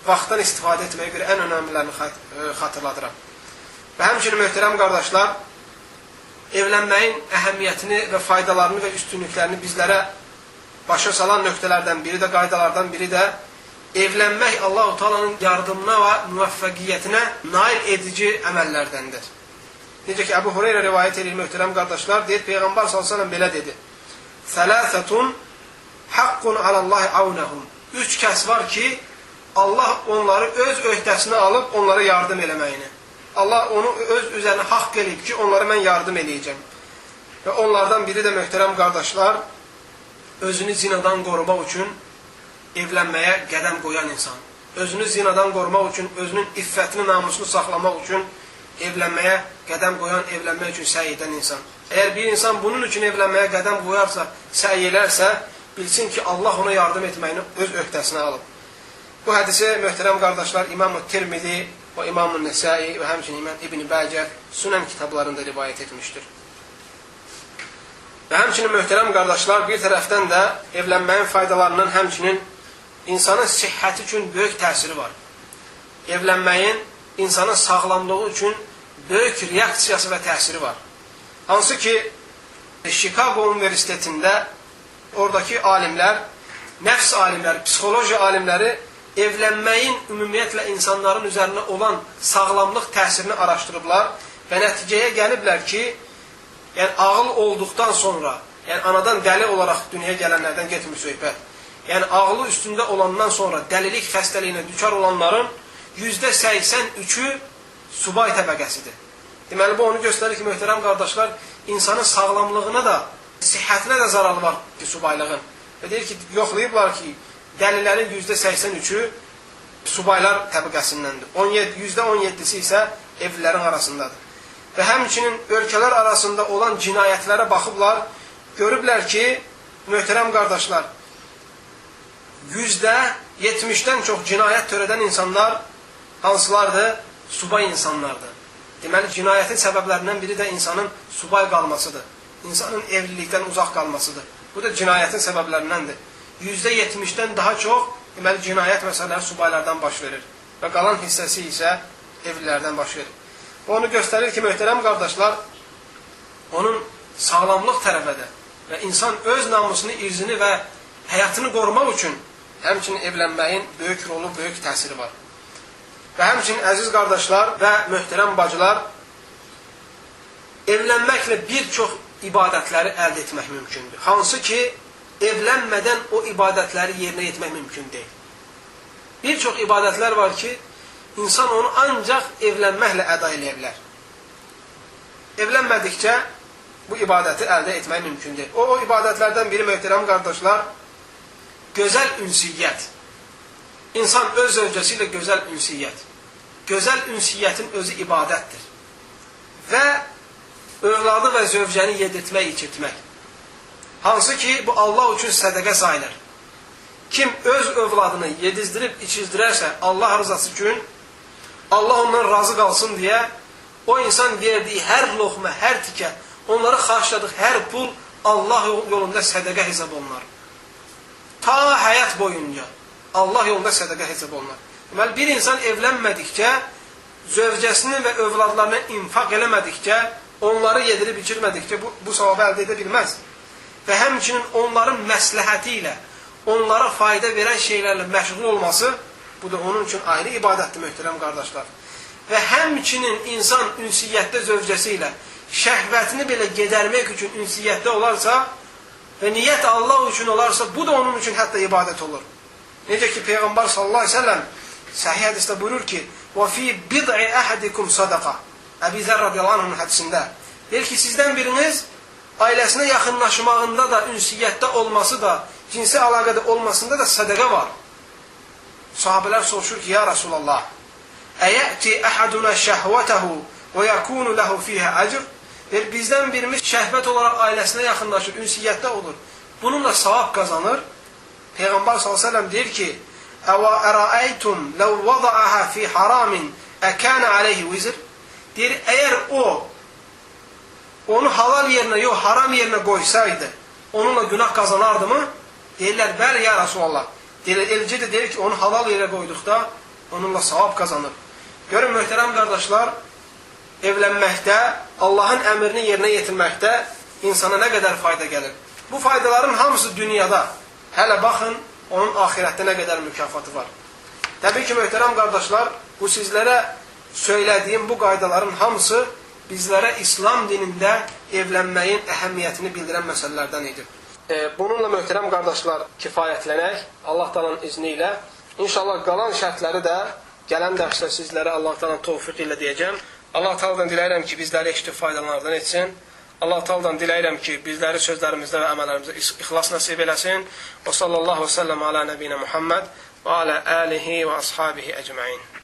[SPEAKER 1] vaxtdan istifadə etməyə görə ən önəmlilərini xatırladıram. Və həmçinin möhtərəm qardaşlar, evlənməyin əhəmiyyətini və faydalarını və üstünlüklərini bizlərə başa salan nöqtələrdən biri də, qaydalardan biri də evlənmək Allahu Taala'nın yardımına və müvəffəqiyyətinə nail edici əməllərdəndir. Necə ki, Əbu Hüreyrə rivayət edir, möhtərəm qardaşlar, deyir, Peyğəmbər sallallahu əleyhi və səlləm belə dedi: "Sələsətun haqqun alallahi avnəhum." Üç kəs var ki, Allah onları öz öhdəsinə alıb onlara yardım eləməyini. Allah onu öz üzərinə haqq eləyib ki, onlara mən yardım eləyəcəm. Və onlardan biri də möhtərəm qardaşlar, özünü zinadan qorumaq üçün evlənməyə qədəm qoyan insan. Özünü zinadan qorumaq üçün, özünün iffətini, namusunu saxlamaq üçün evlənməyə qədəm qoyan, evlənmək üçün səy edən insan. Əgər bir insan bunun üçün evlənməyə qədəm qoyarsa, səy elərsə, bilsin ki, Allah ona yardım etməyini öz öhdəsinə alıb. Bu hədisi möhtərəm qardaşlar İmam-ı Tirmizi və İmam-ı Nəsai və həmçinin İmam İbn-i Bəcə Sunan kitablarında rivayət etmişdir. Və həmçinin möhtərəm qardaşlar, bir tərəfdən də evlənməyin faydalarından həmçinin insanın sihhəti üçün böyük təsiri var. Evlənməyin insanın sağlamlığı üçün böyük reaksiyası və təsiri var. Hansı ki, Chicago Universitetində oradakı alimlər, nəfs alimləri, psixoloji alimləri evlənməyin ümumiyyətlə insanların üzərinə olan sağlamlıq təsirini araşdırıblar və nəticəyə gəliblər ki, yəni ağıl olduqdan sonra, yəni anadan dəli olaraq dünyaya gələnlərdən getmir söhbət. Yəni ağlı üstündə olandan sonra dəlilik xəstəliyinə düçar olanların %83-ü subay təbəqəsidir. Deməli, bu onu göstərir ki, möhtərəm qardaşlar, insanın sağlamlığına da, sihhətinə də zaralı var ki, subaylığın. Və deyir ki, yoxlayıblar ki, dəlilərin %83-ü subaylar təbəqəsindəndir. %17-si isə evlilərin arasındadır. Və həmçinin ölkələr arasında olan cinayətlərə baxıblar, görüblər ki, möhtərəm qardaşlar, %70-dən çox cinayət törədən insanlar hansılardır? Subay insanlardır. Deməli, cinayətin səbəblərindən biri də insanın subay qalmasıdır. İnsanın evlilikdən uzaq qalmasıdır. Bu da cinayətin səbəblərindəndir. %70-dən daha çox, deməli, cinayət məsələləri subaylardan baş verir. Və qalan hissəsi isə evlilərdən baş verir. Bu onu göstərir ki, möhtərəm qardaşlar, onun sağlamlıq tərəfədə və insan öz namusunu, irzini və həyatını qorumaq üçün həmçinin evlənməyin böyük rolu, böyük təsiri var. Və həmçinin əziz qardaşlar və möhtərəm bacılar, evlənməklə bir çox ibadətləri əldə etmək mümkündür. Hansı ki, evlənmədən o ibadətləri yerinə etmək mümkün deyil. Bir çox ibadətlər var ki, insan onu ancaq evlənməklə əda eləyə bilər. Evlənmədikcə bu ibadəti əldə etmək mümkün deyil. O ibadətlərdən biri, möhtərəm qardaşlar, gözəl ünsiyyət. İnsan öz zövcəsi ilə gözəl ünsiyyət. Gözəl ünsiyyətin özü ibadətdir. Və övladı və zövcəni yedirtmək, içirtmək. Hansı ki, bu Allah üçün sədəqə sayılır. Kim öz övladını yedizdirib, içizdirərsə Allah rızası üçün, Allah ondan razı qalsın deyə, o insan verdiyi hər loxma, hər tikə, onları xarcladığı hər pul Allah yolunda sədəqə hesab olunar. Ta həyat boyunca Allah yolunda sədəqə hesab olunar. Deməli, bir insan evlənmədikcə, zövcəsini və övladlarını infaq eləmədikcə, onları yedirib içirmədikcə bu savabı əldə edə bilməz. Və həmçinin onların məsləhəti ilə, onlara fayda verən şeylərlə məşğul olması, bu da onun üçün ayrı ibadətdir, möhtərəm qardaşlar. Və həmçinin insan ünsiyyətdə zövcəsi ilə şəhvətini belə gedərmək üçün ünsiyyətdə olarsa və niyyət Allah üçün olarsa, bu da onun üçün hətta ibadət olur. Necə ki, Peyğəmbər sallallahu əleyhi və səlləm səhih hədisdə buyurur ki, "Və fi bid'i ahadikum sadaqa." Əbi Zər radiyallahu anh'ın hədisində deyir ki, sizdən biriniz ailəsinə yaxınlaşmağında da, ünsiyyətdə olması da, cinsi əlaqədə olmasında da sədəqə var. Sahabələr soruşur ki, ya Rasulallah, "Əyəti ahaduna şəhvətəhu və yekunu lehu fiha ecr?" Deyir, bizdən birimiz şəhvət olaraq ailəsinə yaxınlaşır, ünsiyyətdə olur. Bununla savab qazanır. Peyğəmbər sallallahu əleyhi və səlləm deyir ki, "Əva əraəytum law vada'aha fi haramin akana alayhi vizr?" Deyir, əgər o Onu halal yerinə yox, haram yerinə qoysaydı, onunla günah qazanardı mı? Deyirlər, bəli, ya Rasulallah. Deyirlər, eləcə də deyir ki, onu halal yerə qoyduqda onunla savab qazanır. Görün, möhtərəm qardaşlar, evlənməkdə, Allahın əmrini yerinə yetirməkdə insana nə qədər fayda gəlir. Bu faydaların hamısı dünyada. Hələ baxın, onun axirətdə nə qədər mükafatı var. Təbii ki, möhtərəm qardaşlar, bu sizlərə söylədiyim bu qaydaların hamısı bizlərə İslam dinində evlənməyin əhəmiyyətini bildirən məsələlərdən idi. Bununla möhtərəm qardaşlar kifayətlənək Allah Taala'nın izni ilə. İnşallah qalan şərtləri də gələn dərsdə sizlərə Allah Taala'nın tövfiqi ilə deyəcəm. Allah Taala'dan diləyirəm ki, bizləri eşidib faydalananlardan etsin. Allah Taala'dan diləyirəm ki, bizləri sözlərimizdə və əməllərimizdə ixlas nəsib eləsin. Və sallallahu və səlləm alə nəbiyinə Muhammed və alə alihi və ashabihi ecmain.